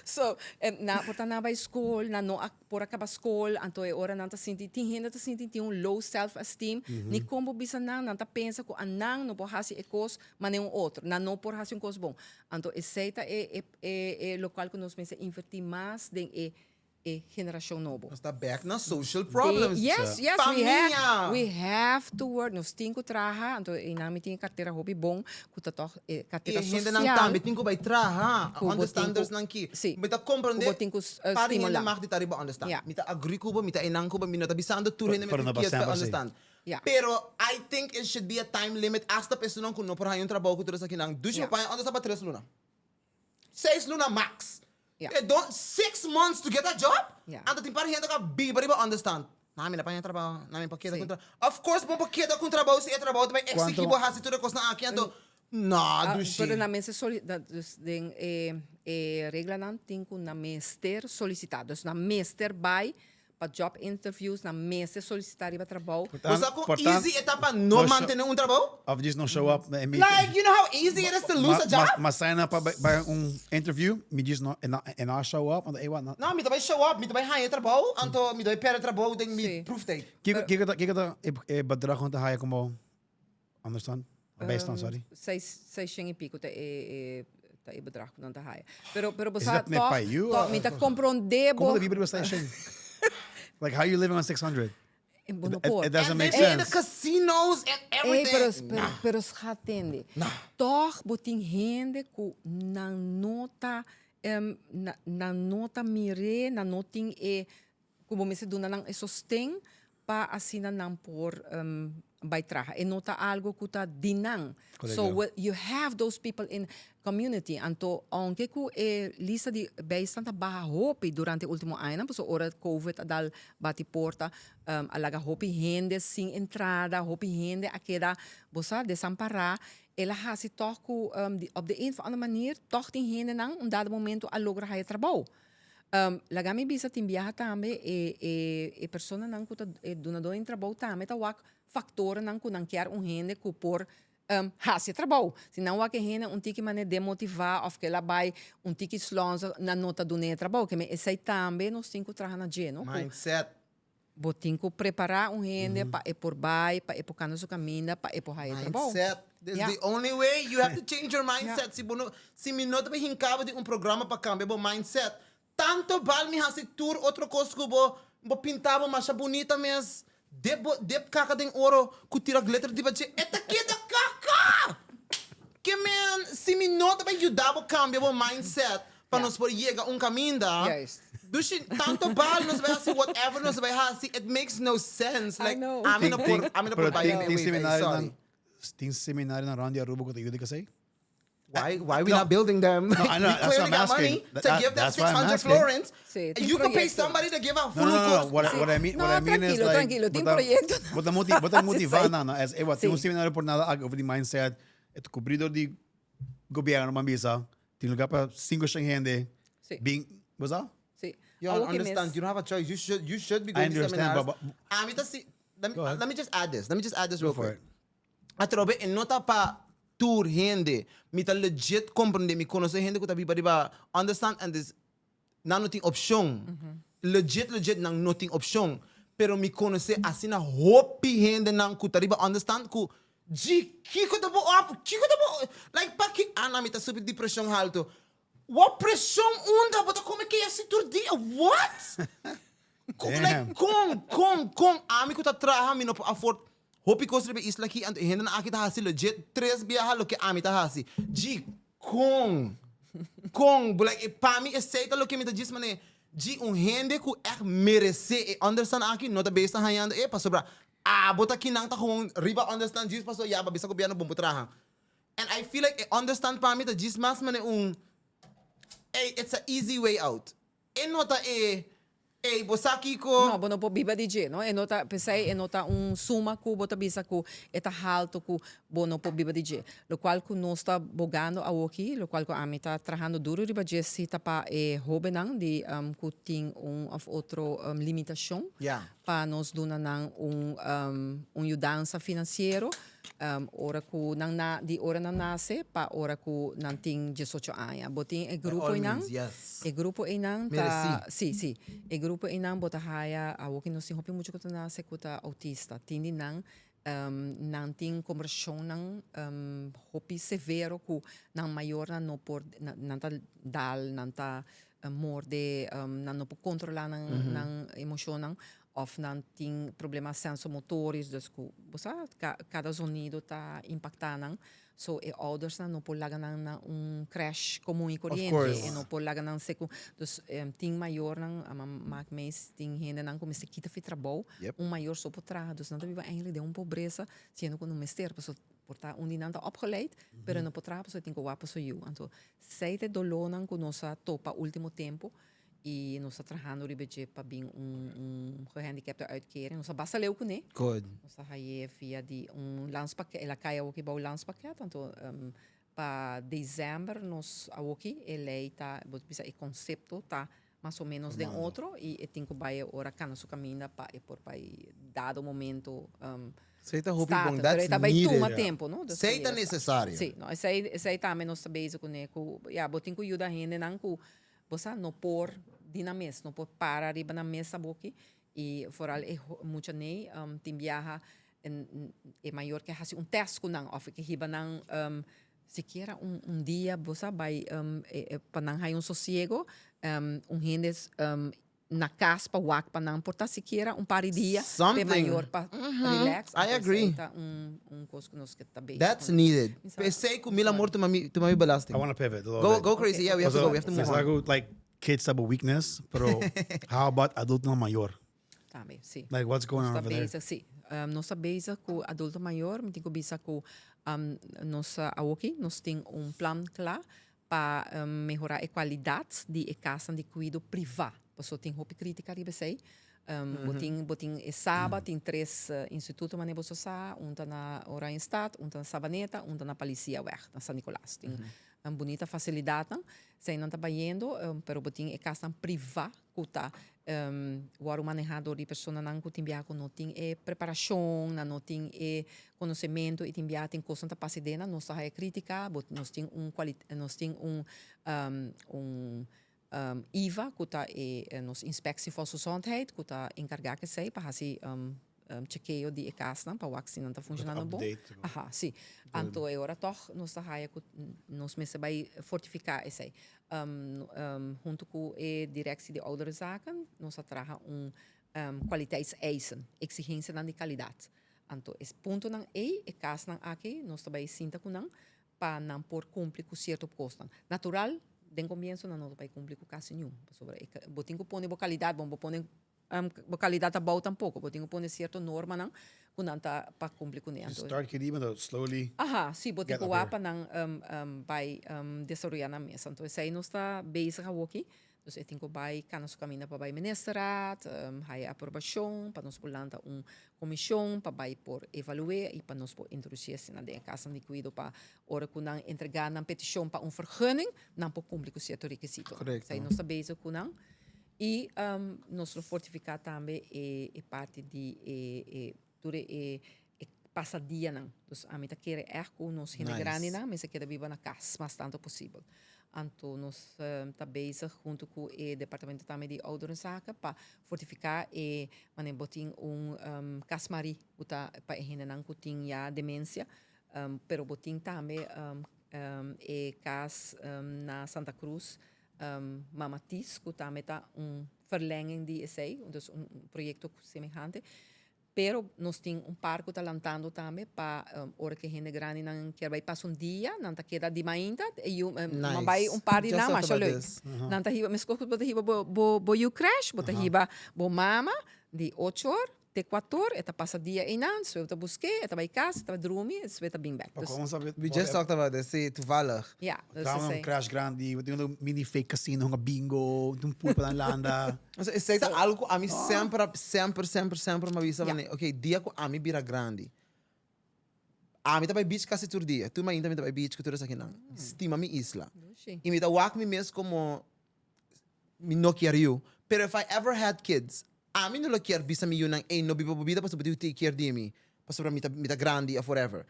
So, na por ta na bay school, na no a por a caba school, anto e ora nan ta sinti, tin hende ta sinti tin un low self esteem, ni con bo bisa nan, nan ta pensa cu a nan no por haci e cos manera un otro, nan no por haci un cos bon. Anto esey ta e e e e locual cu nos mester inverti mas den e e generacion nobo. Nos ta back na social problems. De, yes, yes, we have, Famia! we have to work. Nos tin cu traha, anto einan mi tin e cartera hopi bon, cu ta toch e cartera E social. hendenan tambe tin cu bay traha, Cu bo tin cu, understanders nan ki. si, Mi ta cu comprende bo tin cu par di hende stimula. mag di ta riba understand. Ja. Mi ta agree cu bo, mi ta einan cu bo, mi no ta bisando tur hende Pero mester no pa kies pa semper si. understand. Ja. Pero I think it should be a time limit hasta pa esunnan cu no por haña un trabou cu tur esakinan. Dushi Ja. bo paña understand pa tres luna. Seis luna max. Ja. E don 6 months to get a job? Ja. Anto tin par hende ku a biba riba understand. Na mi no paña trabou, na mi por keda Sí. ku trabou. Of course bo por keda ku trabou si e trabou ta bai exigí Cuanto- bo hasi tur e kosnan aki anto no, Ah, dushi. pero nan mester soli da dus den e e reglanan tin ku nan mester solisitá. Dus nan mester bai pa job interviews, nan mester solisitá riba trabou. Bo sa kon Portan- easy e ta pa no no show- mantené un trabou? Of just no show up na e meeting. Like, you know how easy it is to lose a job? Ma sign up pa pa un interview, mi just no e no e no show up, anto ey wat no. No, mi ta bai show up, mi ta bai haña trabou, anto mi ta bai pèrdè trabou den mi Sí. proeftijd. Kiko kiko ta kiko ta e e bedrag ku ta haya komo understand? Bijstand, sorry. Seis, seis shen i pico ta e, e, ta e bedrag ku nan ta haya. Pero, pero bo Is sa dat met toch, pa you, toch, or- mi ta comprende bo. Como ta biba riba 600? Like how you living on 600? Bo no It, por. it doesn't And make they pay the sense. casinos and Ey, everything. pero, pero, pero schat tende. No. Toch bo tin hende ku nan no ta, na, nan no ta mire, nan no tin e, ku bo mester duna nan e sosten pa asina nan por. bai traha. E no ta algo ku ta di nan. So you have those people in community. Anto aunke ku e lista di bijstand a baha hopi durante e ultimo añanan, pasobra ora covid a dal bati porta a laga hopi hende sin entrada, hopi hende a keda, bo sa, desampará. El a hasi tòg ku op de een of andere manier tòg tin hendenan un dado momento a logra haya trabou. Laga mi bisa tin biaha tambe e e e personanan ku ta e dunadó di trabou tambe ta wak faktornan ku nan kier un hende ku por hasi e trabou. Si nan wak e hende un tiki manera demotivá òf ke el a bai un tiki slònza nan no ta dun'é e trabou. Ke men esei tambe nos tin ku traha na dje no. Ku Mindset. Bo tin ku prepará un hende pa e por bai, pa e por kanda su kaminda, pa e por haya trabou. Mindset. That's the only way. You have to change your mindset. Si bo no, si mi no ta bin hinka bo den un programa pa kambia bo mindset, tanto bal mi hasi tur otro kos ku bo, bo pinta bo masha bunita mes, dep bo, dep kaka den oro ku tira glitter riba dje, e ta keda kaka! Ke men, si mi no ta bin yuda bo kambia bo mindset, pa nos por yega un kaminda. Juist. Dushi, tanto bal nos bai hasi whatever nos bai hasi, it makes no sense. I Like, know. ami no por, ami no por Pero bai tin, den tin wave ei, seminarionan, sorry. tin seminarionan rond di Aruba ku ta yuda kesei? Why, why we not building them? No, I know, We that's what clearly I'm got asking. money to give them That's why I'm 600 asking. florins. Sí, tin You can pay proyecto. somebody to give a No, full no, no, no. course. What, I- what I mean, what No, I mean is tranquilo, like, tranquilo, tin bo ta- proyecto. Bo ta moti, bo ta Sí, motiva sí. nan, no? Es, ewa, tin un Sí. seminario por nada over di mindset, e ta cubri door di gobierno, man bisa, Tin lugar pa 500 hende. Sí. Bin, bo sa? Sí. You don't Awo ke understand. mes. You don't have a choice. You should be I going to understand, seminars. but Ami ta si, let me, Go ahead. let me just add this. Let me just add this real Go for quick. it. Atrobe e no ta pa tur hende. Mi ta legit comprende. Mi conoce hende cu ta biba riba understand and this nan no tin opcion. Legit legit nan no tin opcion. Pero mi conoce asina hopi hendenan cu ta riba understand cu Dji, kiko ta bo op? Kiko ta bo, like paki, ah no mi ta sufri di presion halto. What presion unda? Bo ta come KFC tur dia? What? Like con, con, con ami cu ta traha mi no por afford hopi cos riba e isla aki anto e hendenan aki ta haci legit tres biaha loke ami ta haci. Dji, con, con, like pa mi esey ta loke mi ta djis mane, dji un hende cu echt merece e understand aki no ta bezig ta hañando e pasobra Abo ta kinan ta gewoon riba understand djis paso ya bo a bisa gobierno bon por traha. And I feel like e understand pa mi ta djis mas mane un ey it's a easy way out. E no ta e ey bo sa kiko. No, bo no por biba di dje, no. E no ta, p'esei e no ta un suma ku bo ta bisa ku e ta halto ku bo no por biba di dje. Lokual ku nos ta bogando awoki, lokual ku ami ta trahando duro riba dje si ta pa e hobennan di ku tin un òf otro limitashon. Pa nos duna nan un un yudansa finansiero ora ku nan na di ora nan nase pa ora ku nan tin diesocho aña. Bo tin e grupo einan, e grupo einan ta si si e grupo einan bo ta haya awor ku nos tin hopi mucha ku ta nase ku ta outista. Tin di nan nan tin kombersashonnan hopi severo ku nan mayornan no por nan ta dal nan ta morde, nan no por controla nan nan emocionnan of nan tin problema sensomotorisch, dus cu bo sa cada zonido ta impacta nan, so e oudersnan no por laga nan na un crèche comun y coriente, e no por laga nan secu, dus tin mayornan, a maak mes tin hendenan cu mester kita fi trabou, un mayor so por traha, dus nan ta biba eigenlijk den un pobresa siendo cu no mester, pasobra por ta un di nan ta opgeleid, pero no por traha pasobra e tin cu wak pa su yu, anto Esei ta e dolónan ku nos a topa último tempu i nos ta trahando riba dje pa bin un un gehandicapte uitkering. Nos a basta leu kuné. Good. Nos a haye via di un landspakket, el a kai awoki bou landspakket, anto pa desèmber nos awoki e lei ta, bo ta bisa e konsepto ta mas o ménos den otro i e tin ku bai e ora kana su kaminda pa e por bai dado momento Esei ta hopi bon, starten. Pero that's e ta bai tuma needed. tempu, no? Dus Esei ta pa yega sa. necesario. Sí, no, esei esei tambe nos ta bezig kuné ku ya bo tin ku yuda hendenan ku bo sa no por di nan mes, no por para riba nan mes aboki i foral e mucha nei tin biaha e mayor ke hasi un tèst ku nan òf ke hiba nan Sikiera un un dia bo sa bai pa nan haya un sosiego, un hende na cas pa wak pa nan por ta sikiera un par di dia p'e mayor pa relax. I agree. Esei ta un un cos cu nos ke ta bezig. That's needed. P'esei cu mil amor tuma mi tuma mi belasting. I wanna pivot a little Go bit. go crazy, yeah, we have to go, we have to move on. Like kids ta bo weakness, pero how about adultonan mayor? Tambe, si. Like what's going on Nos ta over there? bezig, si. Nos ta bezig ku adulto mayor, mi tin ku bisa ku nos awoki nos tin un plan kla pa mehorá e kualidat di e kasnan di kuido privá. Pasobra tin hopi krítika riba esei. Bo tin bo tin e Saba, tin tres instituto manera boso sa, un ta na Oranjestad, un ta na Savaneta, un ta na Palisiaweg na San Nicolas. Tin un bunita fasilidatnan, eseinan ta bayendo, pero bo tin e kasnan privá ku ta wòrdu manehá dor di personanan ku tin biaha ku no tin e preparashon, nan no tin e konosementu i tin biaha tin kosnan ta pasa den nan, nos ta haya krítika, bo nos tin un kuali nos tin un un IVA ku ta e nos Inspectie Volksgezondheid ku ta enkargá ku esei pa hasi chekeo di e kasnan pa wak si nan ta funshonando bon. Aha, si. Anto e ora tòg nos ta haya ku nos mester bai fortifiká esei. Huntu ku e Directie di Ouderenzaken nos a traha un kwaliteitseisen, eksigensianan di kalidat. Anto e puntonan ei, e kasnan aki, nos ta bai sinta ku nan pa nan por kumpli ku sierto kosnan. Natural, den komienso nan no ta bai kumpli ku kasi niun, pasobra bo tin ku pone bo kalidat bon, bo pone Bo calidad ta bou tampoco, bo tin cu pone cierto normanan cu nan ta pa cumpli cune. You start kidi but slowly Aha, si, bo tin get cu up wak there. pa nan bay desaroya nan mes. Anto esey nos ta bezig awoki. Dus e tin cu bay cana su caminda pa bay ministerraad, haya aprobacion pa nos por lanta un comision pa bay por evalue y pa nos por introduci asina den e casnan di cuido pa ora cu nan entrega nan peticion pa un vergunning, nan por cumpli cu cierto requisitonan. Correcto. Esey nos ta bezig cu nan. I nos lo fortifiká tambe e parti di e tur e pasadianan. Dus ami ta kere ègt ku nos hende grandinan mester keda biba na kas mas tantu posibel. Anto nos ta bezig huntu ku e departamento tambe di ouderenzaken pa fortifiká e manera bo tin un kas marí ku ta pa e hendenan ku tin ya demensia, pero bo tin tambe e kas na Santa Cruz Mama Tis, ku tambe ta un verlenging di esei, dus un proyekto semehante. Pero nos tin un par ku ta lantando tambe pa ora ku e hende grandinan kier bai pasa un dia, nan ta keda di mainta, e yu nan bai un par di nan masha leuk. Nan ta hiba, meskos ku bo ta hiba bo yu crèche, bo ta hiba bo mama di ocho or Te kuator e ta pasa dia einan, despues bo ta busk'é, e ta bai kas, e ta drumi, despues e ta bin bèk. Pa komo sa We just talked about this, sí, toevallig. Ja, dus Traha un esei. crash grandi, bo tin un mini fake casino, hunga bingo, tin un pool pa nan landa. Osea, esei ta algo ku ami semper a, semper, semper, semper mi a bisa Ja. manera, ok, dia ku ami bira grandi, ami ta bai beach kasi tur dia, tur mainta mi ta bai beach ku tur esakinan, stima mi isla. Dushi. I mi ta wak mi mes komo mi no kier yu, pero if I ever had kids, ami no lo kier bisa mi yunan, ey no biba bo bida pasobra bo tin ku take care di mi, pasobra mi ta mi ta grandi of whatever.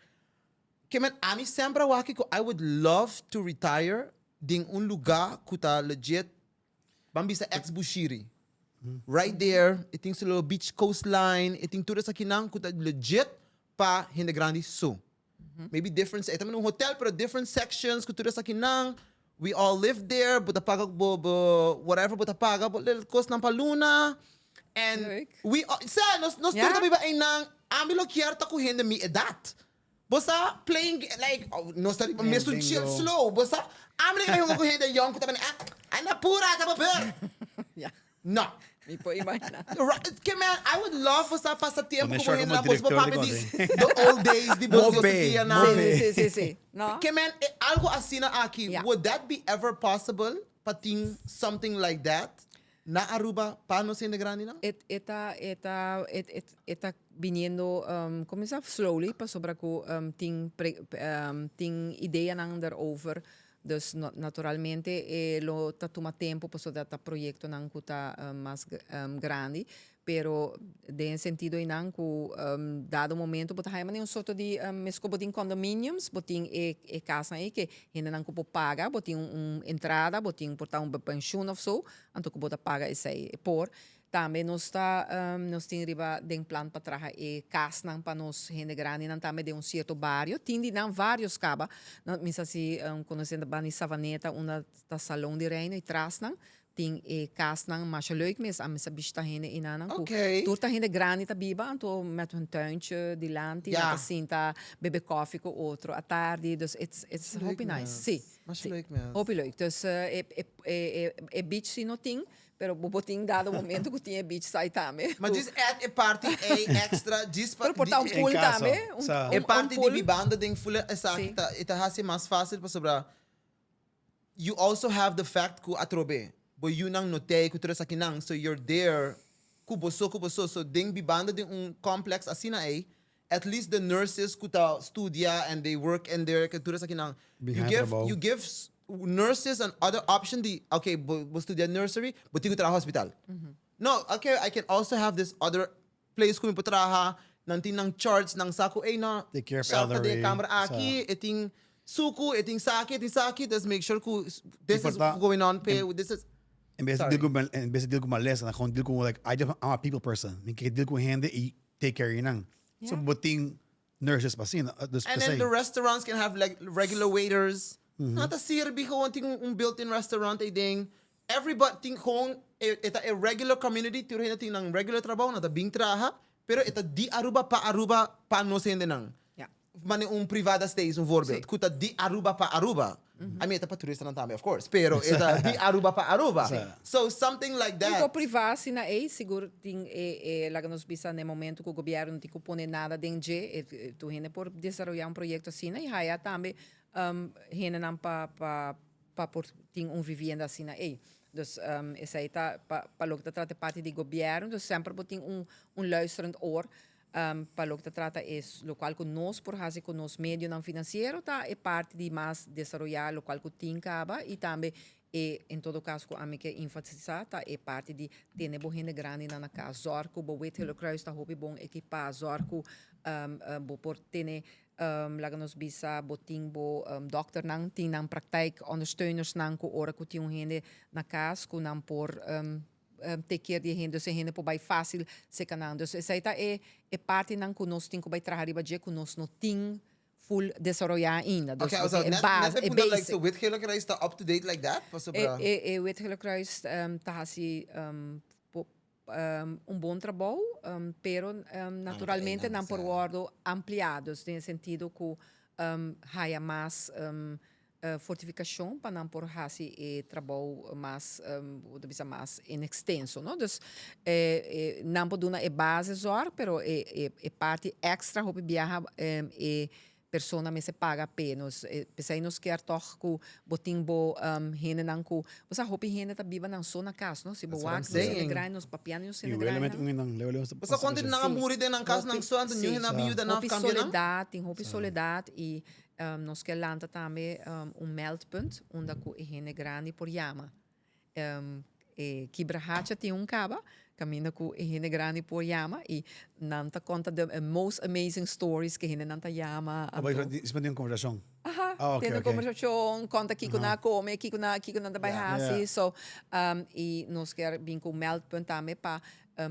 Ke men ami semper a wak ku I would love to retire den un luga ku ta legit, ban bisa ex Bushiri, right there, e tin su little beach coastline, e tin tur esakinan ku ta legit pa hende grandi so. Maybe different, e ta un hotel pero different sections ku tur esakinan, we all live there, bo ta paga bo bo whatever bo ta paga bo little kosnan pa luna and Leuk. we all, sa nos nos tur Ja. ta biba einan, ami lo kier ta ku hende mi edat. Bo sa playing like nos ta riba Playing mesun chill bingo. slow, bo sa ami lo kier hunga ku hende yong ku ta bini ah anda pura ta bo pur. Ja. No. Mi por imaginá. Right, ke man, I would love for sa pasa tempo Pone ku short hende como na bos director papia di di konte. the old days di bos Mo be, dia mo na. be. Sí, sí, sí, sí. No? Ke man, eh, algo asina aki, Ja. would that be ever possible pa tin something like that na Aruba pa nos hende grandinan? Et, e ta, e ta, et, et, e ta biniendo, um, como sa, slowly, pasobra ku um, tin, pre, um, tin ideanan daarover. Dus naturalmente e lo ta tuma tempo pasobra ta proyectonan cu ta mas grandi, pero den e sentido einan cu dado momento bo ta haya manera un sorto di mesco bo tin condominiums, bo tin e e casnan ei ke hendenan cu por paga, bo tin un entrada, bo tin por ta un pensioen of so, anto cu bo ta paga esei por. Tambe nos ta nos tin riba den plan pa traha e casnan pa nos hende grandinan tambe den un cierto bario. Tin di nan varios caba. Mi sa si conocen ta banda di Savaneta unda ta Salon di Reino y trasnan. Tin e kasnan masha leuk mes. Ami sa bishita hende einanan ku Okay. tur ta hende grandi ta biba, anto met hun tuintje dilanti nan Ja. ta sinta bebe koffie ku otro atardi. Dus it's it's Leuk hopi nice. mes. Si, Masha si. leuk mes. Hopi leuk. Dus e e e e beach si no tin, pero bo por tin dado momento ku tin e beach side tambe. Ma djis add e parti ei extra djis pa Pero por ta un di- pool En caso, tambe, un sa. E un un parti di pool. bibando den fule esaki Si. ta e ta hasi mas fácil pasobra you also have the fact ku atrobe bo yunan no tei ku tur esakinan so you're there ku bo so ku bo so so den bibando den un complex asina ei at least the nurses ku ta studia and they work in there ku tur esakinan you Behind give trabou. you give nurses an other option di okay bo bo studia nursery bo tin ku traha hospital no okay I can also have this other place ku mi por traha, nan tin nan charts, nan sa ku ey no, Take care of Sharp ta den e elderly, kamer sa. aki, e tin suku, e tin saki, e tin saki, dus make sure ku this is Importa- going on pe, this is, En bes di Sorry. deal ku mal- en bes di deal ku malesa, nan gewoon deal ku like, I just, I'm a people person. Mi ke deal ku hende i take care di nan. So Ja. bo tin nurses pa asina, dus And then p'esei. the restaurants can have like regular waiters. Nan ta sirbi gewoon tin un built-in restaurant ei den. Everybody tin gewoon e e ta e regular community tur hende tin nan regular trabou nan ta bin traha pero e ta di Aruba pa Aruba pa nos hendenan. Ja. Mane un privada stays un voorbeeld Sí. ku ta di Aruba pa Aruba. I mean e ta pa turistanan tambe of course pero e ta di Aruba pa Aruba. Sí. So something like Un that. ko privá asina ei sigur tin e e laga nos bisa na e momento ku gobièrnu no tin ku pone nada den dje e tur hende por desaroyá un proyekto asina i haya tambe hendenan pa pa pa por tin un vivienda asina ei. Dus esei ta pa pa loke ta trata e parti di gobièrnu, dus semper bo tin un un luisterend oor pa loke ta trata e lokual ku nos por hasi ku nos medionan finansiero ta e parti di mas desaroyá lokual ku tin kaba i tambe e en todo kaso ku ami ke enfatisá ta e parti di tene bo hende grandinan na kas, zòrg ku bo Wit Gele Kruis ta hopi bon ekipá, zòrg ku bo por tene Laga nos bisa bo tin bo dokternan, tin nan praktijk ondersteunersnan ku ora ku tin un hende na kas ku nan por take care di e hende, dus e hende por bai fásil seka nan. Dus esei ta e e partinan ku nos tin ku bai traha riba dje ku nos no tin ful desaroyá ainda. Dus Okay, also, e net, base, net e e punto like basic. so Wit Gele Kruis ta up to date like that? Pasobra. E e Wit Gele Kruis ta hasi un bon trabou, pero naturalmente nan por wordo amplia, dus den e sentido cu haya mas fortificacion pa nan por haci e trabou mas, bo ta bisa mas en extenso, no. Dus nan por duna e base zorg, pero e parti extra hopi biaha e persona mester paga p'e. Nos, p'esei nos kier tòg ku bo tin bo hendenan ku, bo sa hopi hende ta biba nan so na kas, no? Si bo That's what I'm wak nos hende saying. grandi, nos papia nos I hende grandi realmente nan. un hendenan leu leu Bo sa kuantu nan a muri den nan kas nan so, anto niun hende a bin yuda nan of Hopi kambia nan? soledat, tin hopi soledat i nos kier lanta tambe un meldpunt unda ku e hende grandi por yama. E kibrahacha tin un kaba, kaminda ku e hende grandi por yama i nan ta konta the most amazing stories ku e hendenan ta yama. Oh, but is pa tin un konversashon? Aha, Ah, okay, tin un okay. konversashon, konta kiko nan a kome, kiko nan kiko nan ta bai hasi. Yeah. So, i nos kier bin ku un meldpunt tambe pa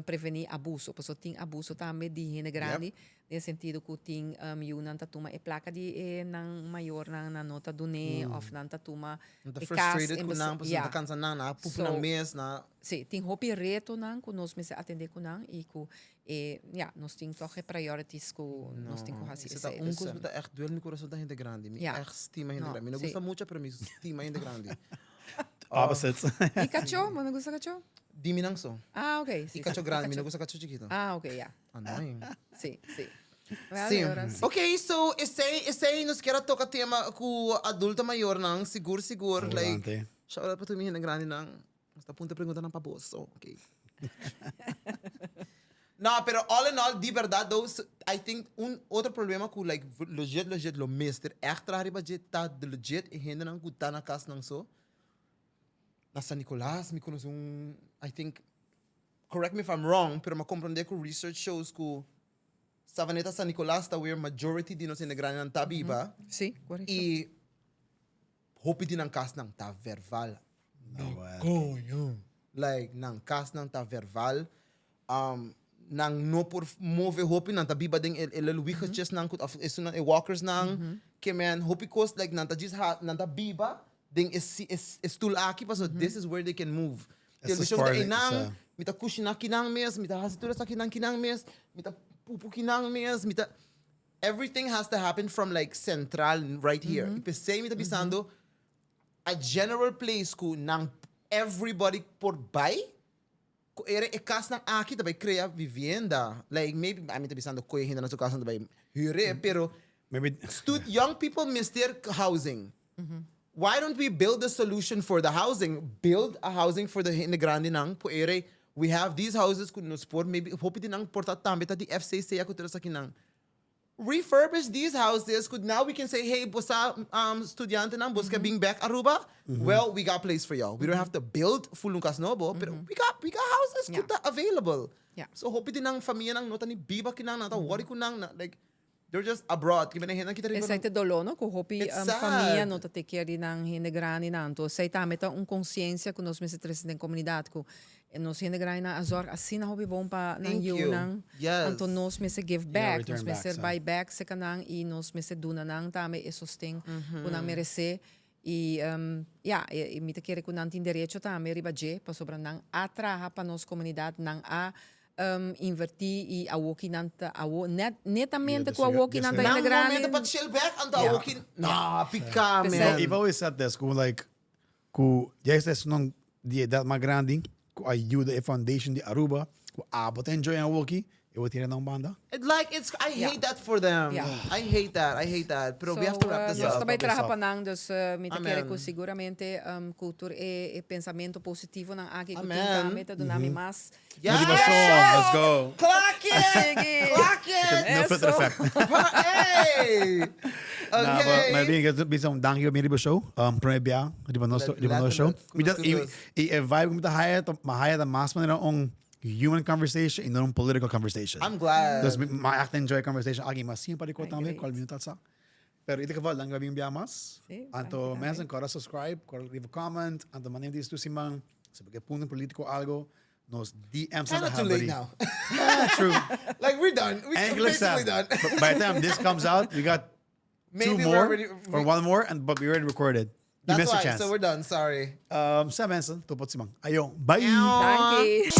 prevení abuso, pasobra tin abuso tambe di hende grandi. Den sentido ku tin yunan ta tuma e plaka di e nan mayornan, nan no ta dun'é òf nan ta tuma Nan ta e kas frustrated en ku bes nan pasobra nan ta ya. kansa nan, nan a pupu So nan mes, nan a. Sí, tin hopi retonan ku nos mester atendé ku nan i ku e ya, nos tin tòg e priorities ku nos tin ku No, hasi esei ta esei. un Dus kos ku ta ègt duel mi kurason ta hende grandi. Mi ya, ègt stima hende no, grandi. Mi no sí. gusta mucha pero mi stima hende grandi. Opposites. I kachó? Bo no gusta kachó? Di mi nan so. Ah, ok, I sí, sí, kachó i grandi, mi no kachó. gusta kachó chikito. Ah, ok, ya. Annoying. Sí, sí. Wel, Sí. ora sí. Ok, so esei, esei nos kier a toca tema cu adulto mayornan, sigur, sigur, like, Importante. shout out pa tur mi hende grandinan. Nos ta punta preguntanan pa boso, ok. No, pero all in all, di berdad though, I think un otro problema cu like legit, legit lo mester echt traha riba dje ta de legit e hendenan cu ta na casnan so. Na San Nicolas mi conoce un, I think, correct me if I'm wrong, pero m'a comprende cu research shows cu Savaneta San Nicolas ta where majority di nos hende grandinan ta biba. Sí, correcto. Y hopi di nan casnan ta verval. No, well. Coño. Like, nan casnan ta verval. Um, nan no por move hopi, nan ta biba den e, e little wiegeltjesnan, cu, of esunnan, e walkersnan. Ke men, hopi cos, like, nan ta djis ha, nan ta biba. den e si e e stoel aki pasobra this is where they can move. Televishon ta einan, mi ta kushiná kinan mes, mi ta hasi tur esakinan kinan mes, mi ta pupu kinan mes, mi ta everything has to happen from like central right here. I p'esei mi ta bisando a general place ku nan everybody por bai, ku era e kasnan aki ta bai krea vivienda, like maybe ami ta bisando ku e hende na su kasnan ta bai hür'é, pero Maybe stud young people mester housing. Why don't we build a solution for the housing? Build a housing for the hende grandinan, ku era we have these houses ku nos por maybe hopi di nan por ta tambe ta di FCC ku tur esakinan. Refurbish these houses ku now we can say hey bo sa studiantenan bos ke bin bek Aruba well we got place for y'all we don't have to build full un kas nobo pero we got we got houses ku ta available so hopi di nan famianan no ta ni biba kinan nan ta worry ku nan like they're just abroad kiba nan hende kita riba Esei ta doló no ku hopi famia no ta take care di nan hende grandinan anto esei tambe ta un konsiensia ku nos mester trese den komunidat ku Nos hende grandinan a zorg asina hopi bon pa nan yiunan. Anto nos mester give back, nos mester bai back cerca nan y nos mester duna nan tambe e sosten cu nan merece. Y ya, mi ta kere cu nan tin derecho tambe riba dje, pasobra nan a traha pa nos comunidad, nan a inverti y awoki nan ta, awo, netamente cu awoki nan ta hende grandi. Nan momento pa chill back, anto awoki, no, pica man. I've always said this, cu like, Ku juist esnan di edat mas grandi ku a yuda e foundation di Aruba, ku abo ta enjoy awoki, e bo tira nan un banda. It like it's I hate that for them. I hate that, I hate that. Pero we have to wrap this up. Nos ta bai traha pa nan, dus mi ta kere ku siguramente ku tur e pensamento positivonan aki ku tin tambe ta duna mi mas Motivacion, let's go. Clock it! Clock it! No filter effect. Hey! Okay. Maar bien, ik bisa un danki pa mi riba show. Prome bia riba nos riba nos show. Mi ta y y e vibe ku mi ta haya ta mi haya ta mas manera un human conversation y no un political conversation. I'm glad. Dus mi mi echt enjoy conversation aki mas siempre di kos tambe cual mi no ta sa. Pero in ieder geval danki pa bin bia mas. Sí, Anto danki mensen kora subscribe, kora leave a comment, anto manda di tu siman. Si bo ke punto politico algo, Nos DM's Kinda too late now. Yeah, true. Like we're done. We Eigenlijk basically sa. done. But by the time this comes out, we got Maybe two we're more already- or one more, and but we already recorded. You That's missed why. your chance. So we're done. Sorry. Sa mensen, tot siman. Ayo, bye. Danki.